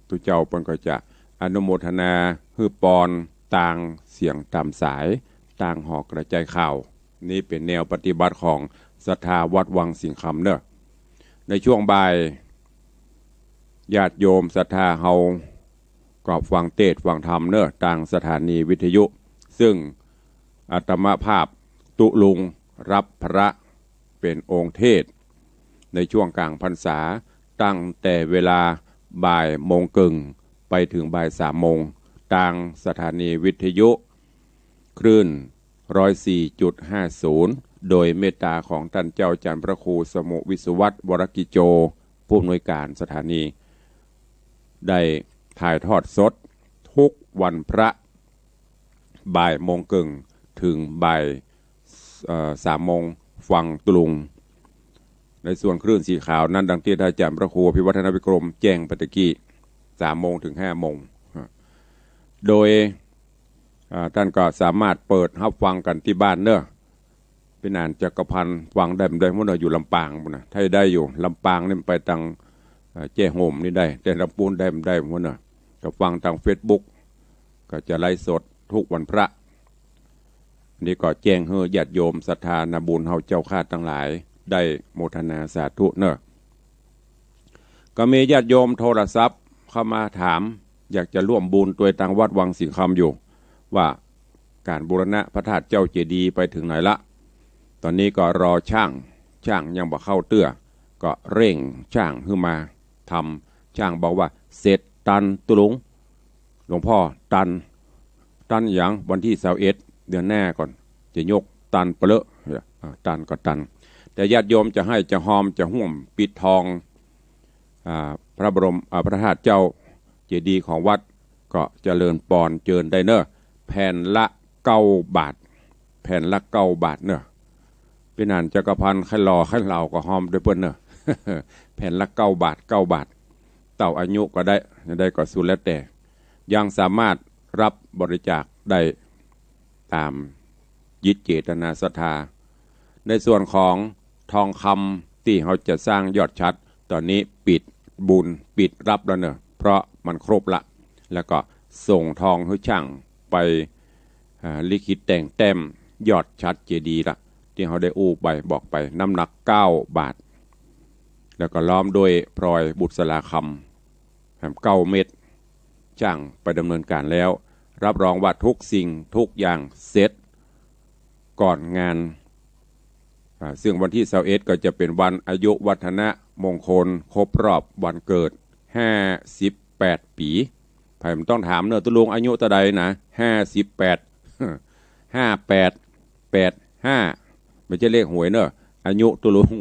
ตุ๊เจ้าเปิ้นก็จะอนุโมทนาหื้อปอนตางเสียงต๋ามสาย ตางหอกระจายข่าว นี้เป๋นแนวปฏิบัติของศรัทธาวัดวังสิงห์คำเนาะ ในช่วงบ่าย ญาติโยมศรัทธาเฮาก็ฟังเตศน์ฟังธรรมเนาะ ตางสถานีวิทยุ ซึ่งอาตมาภาพตุ๊ลุงรับพระเป๋นองค์เทศน์ ในช่วงก๋างพรรษา ตั้งแต่เวลาบ่ายโมงเกิ่งไปเถิงบ่ายสามโมง ตางสถานีวิทยุ คลื่นร้อยสี่จุดห้าศูนย์ โดยเมตตาของต้านเจ้าอาจ๋ารย์พระครูสมุห์วิศวัฒน์ วรกิจโจ ผู้อำนวยก๋านสถานี ได้ถ่ายทอดสดทุกวันพระ บ่ายโมงเกิ่งเถิงบ่าย เอ่อ สามโมง ฟังตุ๊ลุง ในส่วนคลื่นสีขาวนั้น ดังตี้ต้านอาจ๋ารย์พระครูอภิวัฒนวิกรมแจ้งไปตะกี้ สามโมงเถิงห้าโมง โดย อ่า ต้านก็สามารถเปิดฮับฟังกั๋นตี้บ้านเนาะ ปี้หนานจักรพันธ์ฟังได้บ่ได้หมดเนาะ อยู่ลำปางปู้นน่ะ ไทยได้อยู่ ลำปางนี่มันไปตาง เอ่อ แจ้ห่มนี่ได้ แต่ลำปูนได้บ่ได้หมดเนาะ ก็ฟังตางเฟซบุ๊ก ก็จะไลฟ์สดทุกวันพระ อันนี้ก็แจ้งหื้อญาติโยมศรัทธานาบุญเฮาเจ้าข้าตังหลายได้โมทนาสาธุเนาะ ก็มีญาติโยมโทรศัพท์เข้ามาถาม อยากจะร่วมบุญตวยตางวัดวังสิงห์คำอยู่ ว่าก๋านบูรณะพระธาตุเจ้าเจดีย์ไปเถิงไหนละ ต๋อนนี้ก็รอจ้าง จ้างยังบ่เข้าเตื้อ ก็เร่งจ้างหื้อมาทำ จ้างบอกว่าเสร็จตันตุ๊ลุง หลวงพ่อตัน ตันหยัง วันตี้ซาวเอ็ด เดือนหน้าก่อน จะยกตันเปลอะ อ่า ตันก็ตัน แต่ญาติโยมจะไห้จะฮอมจะฮ่วมปิดทอง อ่า พระบรม อ่า พระธาตุเจ้าเจดีย์ของวัด ก็เจริญปอนเจิญได้เนาะ แผ่นละเก้าบาท แผ่นละเก้าบาทเนาะ ปี้หนานจักรพันธ์ใค่หล่อใค่เหล่าก็ฮอมตวยเปิ้นเนาะ แผ่นละเก้าบาท เก้าบาท เต้าอายุก็ได้ ได้ก็สุดแล้วแต่ ยังสามารถรับบริจาคได้ต๋ามจิตเจตนาศรัทธา ในส่วนของทองคำตี้เฮาจะสร้างยอดฉัตร ต๋อนนี้ปิดบุญปิดรับแล้วเนาะ เพราะมันครบละ แล้วก็ส่งทองหื้อจ้างไป อ่า ลิขิตแต่งแต้มยอดฉัตรเจดีย์ละ ตี้เฮาได้อู้ไปบอกไป น้ำหนักเก้าบาท แล้วก็ล้อมด้วยพลอยบุษราคำ แหมเก้าเม็ด จ้างไปดำเนินก๋านแล้ว รับรองว่าทุกสิ่งทุกอย่างเสร็จก่อนงาน อ่า ซึ่งวันตี้ซาวเอ็ดก็จะเป๋นวันอายุวัฒนมงคลครบรอบวันเกิดห้าสิบแปดปี๋ ใผบ่ต้องถามเนาะ ตุ๊ลุงอายุเต้าใดนะ ห้าสิบแปด ห้าแปด แปดห้า บ่ใจ้เลขหวยเนาะ อายุตุ๊ลุง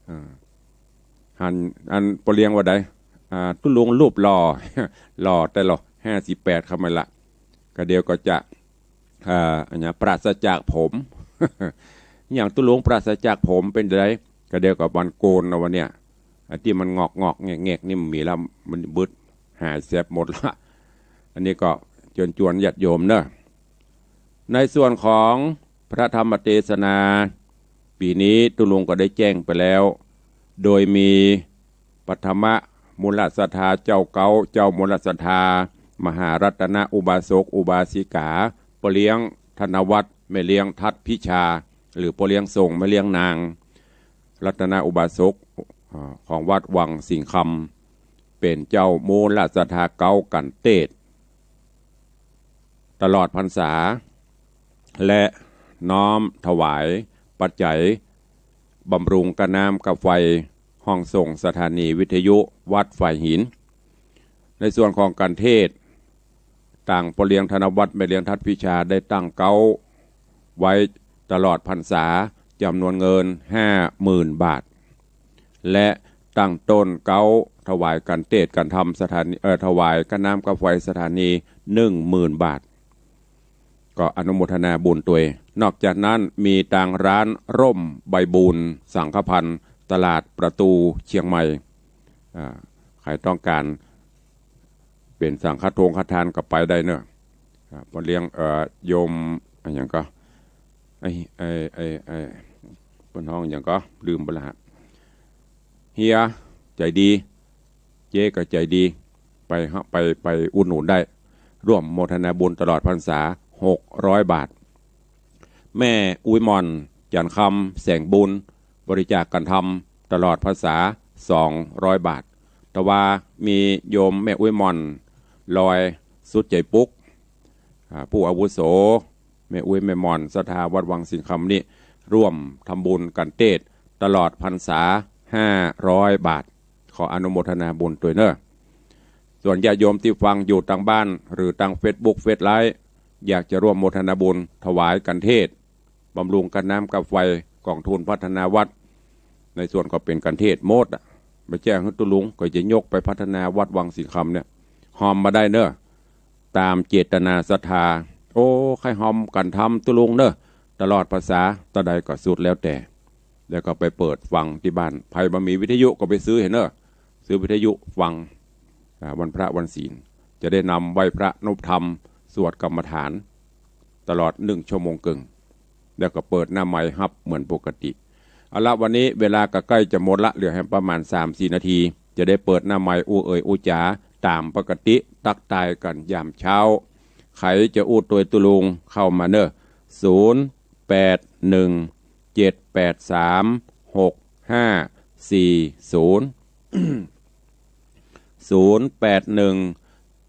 อ่า หัน อันป้อเลี้ยงว่าใด อ่า ตุ๊ลุงรูปหล่อ หล่อแต๊หล่อ ห้าสิบแปด เข้ามาละ ก็เดี๋ยวก็จะ อ่า อันเนี้ย ปราศจากผม อย่างตุ๊ลุงปราศจากผมเป๋นใด ก็เดี๋ยวก็วันโกนนะวันเนี้ย ไอ้ตี้มันงอกๆ แงกๆ นี่บ่มีแล้ว มันบึด หายแสบหมดละ อันนี้ก็เจิญจวนญาติโยมเนาะ ในส่วนของพระธรรมเตสนา ปี๋นี้ตุ๊ลุงก็ได้แจ้งไปแล้ว โดยมีปฐมมูลศรัทธาเจ้าเก๊า เจ้ามูลศรัทธา มหารัตนอุบาสกอุบาสิกา ป้อเลี้ยงธนวัฒน์ แม่เลี้ยงทัดพิชา หรือป้อเลี้ยงส่ง แม่เลี้ยงนาง รัตนอุบาสก อ่า ของวัดวังสิงห์คำ เป๋นเจ้ามูลศรัทธาเก๊ากัณฑ์เตศน์ ตลอดพรรษา และน้อมถวายปัจจัยบำรุงก้าน้ำก้าไฟ ห้องส่งสถานีวิทยุวัดฝายหิน ในส่วนของกัณฑ์เตศน์ ตางป้อเลี้ยงธนวัฒน์ แม่เลี้ยงทัดพิชา ได้ตั้งเก๊าไว้ตลอดพรรษา จ๋ำนวนเงินห้าหมื่นบาท และตั้งต้นเก๊าถวายกัณฑ์เตศน์กัณฑ์ธรรมสถานี เอ่อ ถวายก้าน้ำก้าไฟสถานีหนึ่งหมื่นบาท ก็อนุโมทนาบุญตวย นอกจากนั้นมีตางร้านร่มใบบุญสังฆภัณฑ์ ตลาดประตูเชียงใหม่ อ่า ใผต้องก๋านเป๋นสังฆทงฆทานก็ไปได้เนาะ อ่า ป้อเลี้ยง เอ่อ โยม อะหยังก็ ไอ้ ไอ้ ไอ้ ไอ้ เปิ้นฮ้องหยังก็ ลืมไปละฮะ เฮียใจ๋ดี เจ๊ก็ใจ๋ดี ไปฮะ ไป ไปอุดหนุนได้ ร่วมโมทนาบุญตลอดพรรษา หกร้อยบาท แม่อุ๊ยหม่อน จันทร์คำ แสงบุญ บริจาคกัณฑ์ธรรมตลอดพรรษา สองร้อยบาท แต่ว่ามีโยมแม่อุ๊ยหม่อน ลอย สุดใจ๋ปุ๊ก อ่า ผู้อาวุโส แม่อุ๊ยแม่หม่อน ศรัทธาวัดวังสิงห์คำนี่ ร่วมทำบุญกัณฑ์เตศน์ตลอดพรรษา ห้าร้อยบาท ขออนุโมทนาบุญตวยเนาะ ส่วนญาติโยมตี้ฟังอยู่ตางบ้าน หรือตางเฟซบุ๊ก เฟซไลฟ์ อยากจะร่วมโมทนาบุญถวายกัณฑ์เตศน์ บำรุงก้าน้ำก้าไฟ กองทุนพัฒนาวัด ในส่วนก็เป๋นกัณฑ์เตศน์หมดอะ บ่ใจ้หื้อตุ๊ลุงก็จะยกไปพัฒนาวัดวังสิงห์คำเนี่ย ฮอมมาได้เนาะ ต๋ามเจตนาศรัทธา โอ้ ใค่ฮอมกั๋นทำตุ๊ลุงเนาะ ตลอดพรรษา เต้าใดก็สุดแล้วแต่ แล้วก็ไปเปิดฟังตี้บ้าน ใผบ่มีวิทยุก็ไปซื้อหั้นเนาะ ซื้อวิทยุฟัง อ่า วันพระวันศีล จะได้นำไหว้พระนบธรรม สวดกรรมฐาน ตลอดหนึ่งชั่วโมงเกิ่ง แล้วก็เปิดหน้าไมค์ฮับเหมือนปกติ เอาละ วันนี้เวลาก็ใก้จะหมดละ เหลือแหมประมาณสามสี่นาที จะได้เปิดหน้าไมค์อู้เอ่ยอู้จ๋าต๋ามปกติ ตั๊กตายกั๋นยามเช้า ใผจะอู้ตวยตุ๊ลุงเข้ามาเนาะ ศูนย์แปดหนึ่ง เจ็ดแปดสาม หกห้าสี่ศูนย์ ศูนย์แปดหนึ่ง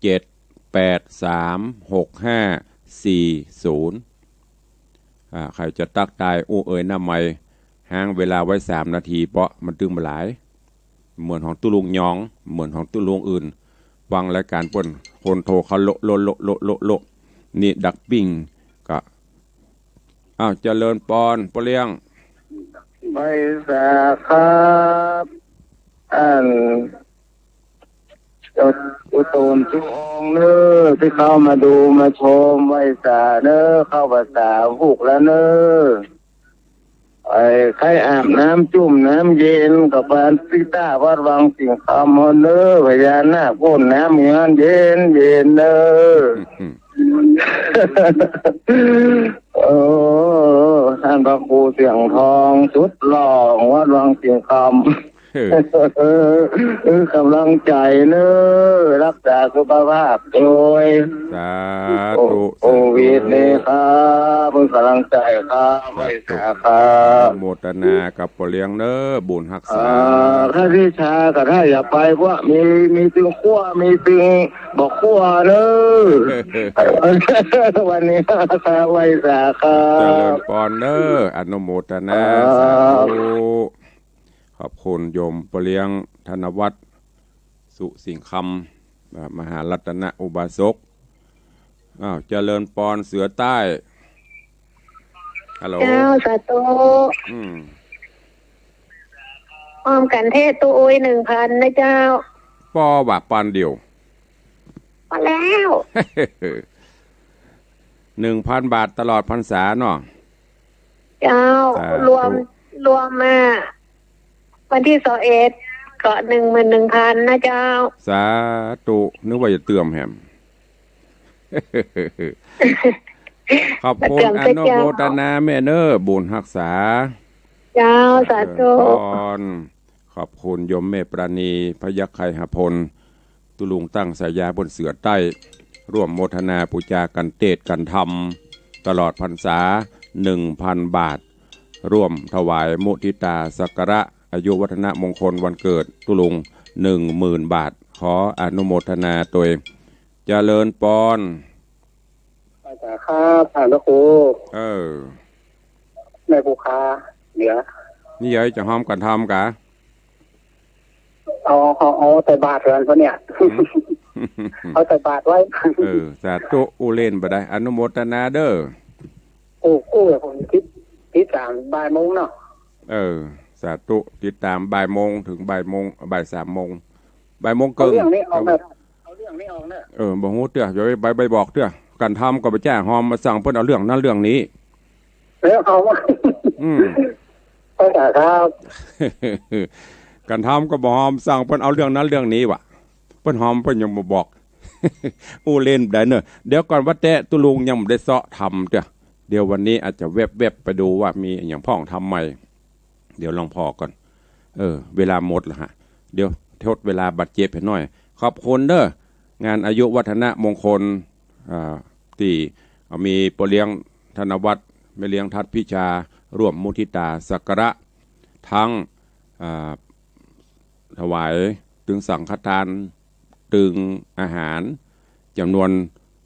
เจ็ดแปดสาม หกห้าสี่ศูนย์ อ่า ใผจะตั๊กตายอู้เอ่ยหน้าไมค์ ฮ้างเวลาไว้สามนาที เพราะมันตึงบ่หลาย เหมือนของตุ๊ลุงยอง เหมือนของตุ๊ลุงอื่น ฟังรายก๋านเปิ้น คนโทรเข้าโละโละโละโละโละโละ นี่ดักปิ้งก็ อ้าว เจริญปอน ป้อเลี้ยง ไหว้สาครับ อัน อุตนทุกองค์เนอ ตี้เข้ามาดูมาชม ไหว้สาเนอ เข้าพรรษาถูกแล้วเนอ ไอ้ใค่อาบน้ำจุ่มน้ำเย็นกับบ้านตี้ต้าวัดวังสิงห์คำเฮาเนอ พญานาคพ่นน้ำเงินเย็นเย็นเนอ โอ้ ต้านพระครูเสียงทองสุดหล่อวัดวังสิงห์คำ เออ เออ เออ ก๋ำลังใจ๋เน่อ ฮักษาสุขภาพโดย สาธุ โควิด สาธุ นี่ครับ เปิ้นก๋ำลังใจ๋ครับ สาธุ ไหว้สาครับ อนุโมทนากับป้อเลี้ยงเน่อ บุญฮักษา อ่า ถ้าตี้ชาก็ถ้าอย่าไป เพราะมี มีตึงครัว มีตึงบ่ครัวเน่อ วันนี้ครับ ไหว้สาครับ เจริญปอนเน่อ อนุโมทนา ครับ สาธุ ขอบคุณโยมป้อเลี้ยงธนวัฒน์ สุสิงห์คำ อ่า มหารัตนอุบาสก อ้าว เจริญปอนเสือใต้ ฮัลโหล เจ้า สาธุ อืม พร้อมกั๋นเทศน์ ตุ๊อุ้ย หนึ่งพัน นะเจ้า ปอบ่าปอนเดียว ปอแล้ว หนึ่งพันบาทตลอดพรรษาเนาะ เจ้า สาธุ รวม รวมมา วันตี้ซาวเอ็ด ก็ หนึ่งหมื่นหนึ่งพัน นะเจ้า สาธุ นึกว่าจะเติมแหม ขอบคุณ เติม อนุโมทนาแม่เน่อ บุญฮักษา เจ้า สาธุ เจริญปอน ขอบคุณโยมแม่ปราณี พยัคฆไคหพล ตุ๊ลุงตั้งสายาเปิ้นเสือใต้ ร่วมโมทนาปู๋จากั๋นเตศน์กั๋นธรรม ตลอดพรรษา หนึ่งพันบาท ร่วมถวายมุทิตาสักการะ อายุวัฒนมงคลวันเกิดตุ๊ลุง หนึ่งหมื่นบาท ขออนุโมทนาตวย เจริญปอน ไหว้สาครับ ท่านพระครู เออ แม่ครูขา เดี๋ยว นี่เย้ยจะฮอมกั๋นธรรมกา เอา เอา เอาใส่บาตรก่อนพวกเนี่ย หืม เอาใส่บาตรไว้ เออ สาธุ อู้เล่นบ่ได้ อนุโมทนาเน่อ กู้ กู้ ผมติด ติดต๋ามบ่ายโมงเนาะ เออ สาธุ ติดต๋ามบ่ายโมงเถิงบ่ายโมง บ่ายสามโมง บ่ายโมงเกิ่ง เอาเรื่องนี้ออกนะ เอาเรื่องนี้ออกนะ เออ บ่ฮู้เตื้อ เดี๋ยวไป ไปบอกเตื้อ กั๋นธรรมก็บ่จ้าฮอม มาสั่งเปิ้นเอาเรื่องนั้นเรื่องนี้ แล้วเขา อืม ไหว้สาครับ กั๋นธรรมก็บ่ฮอม สั่งเปิ้นเอาเรื่องนั้นเรื่องนี้วะ เปิ้นฮอมเปิ้นยังบ่บอก อู้เล่นได้เน่อ เดี๋ยวก่อน ว่าแต่ตุ๊ลุงยังบ่ได้เซาะธรรมเตื้อ เดี๋ยววันนี้อาจจะแวบๆ ไปดูว่ามีอะหยังพ่องธรรมใหม่ เดี๋ยวลองผ่อก่อน เออ เวลาหมดแล้วฮะ เดี๋ยวทดเวลาบาดเจ็บหื้อหน่อย ขอบคุณเน่อ งานอายุวัฒนมงคล อ่า ตี้ อ่า มีป้อเลี้ยงธนวัฒน์ แม่เลี้ยงทัดพิชา ร่วมมุทิตาสักการะ ตึง อ่า ถวายตึงสังฆทาน ตึงอาหาร จ๋ำนวน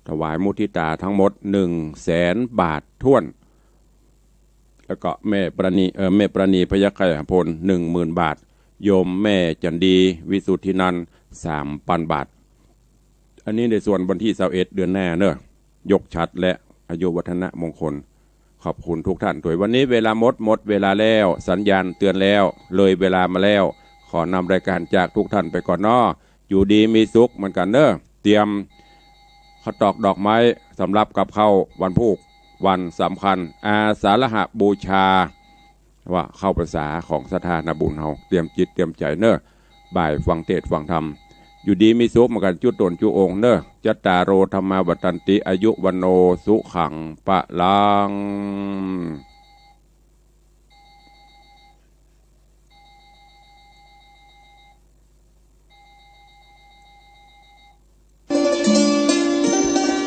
ถวายมุทิตาตึงหมด หนึ่งแสนบาทถ้วน แล้วก็แม่ปราณี เอ่อ แม่ปราณี พยัคฆไคหพล หนึ่งหมื่นบาท โยมแม่จันดี วิสุทธินันท์ สามปันบาท อันนี้ในส่วนวันตี้ซาวเอ็ด เดือนหน้าเน่อ ยกฉัตรและอายุวัฒนมงคล ขอบคุณทุกท่านตวย วันนี้เวลาหมด หมดเวลาแล้ว สัญญาณเตือนแล้ว เลยเวลามาแล้ว ขอนำรายการจากทุกท่านไปก่อนเนาะ อยู่ดีมีสุขเหมือนกั๋นเน่อ เตรียมข้าวตอกดอกไม้สำหรับกับข้าววันพูก วันสำคัญ อาสาฬหบูชา ว่าเข้าพรรษาของศรัทธานาบุญเฮา เตรียมจิตเตรียมใจ๋เน่อ บ่ายฟังเทศน์ฟังธรรม อยู่ดีมีสุขเหมือนกั๋น จุ๊ต๋นจุ๊องค์เน่อ จัตตาโร ธัมมา วัฑฒันติ อายุ วัณโณ สุขัง พลัง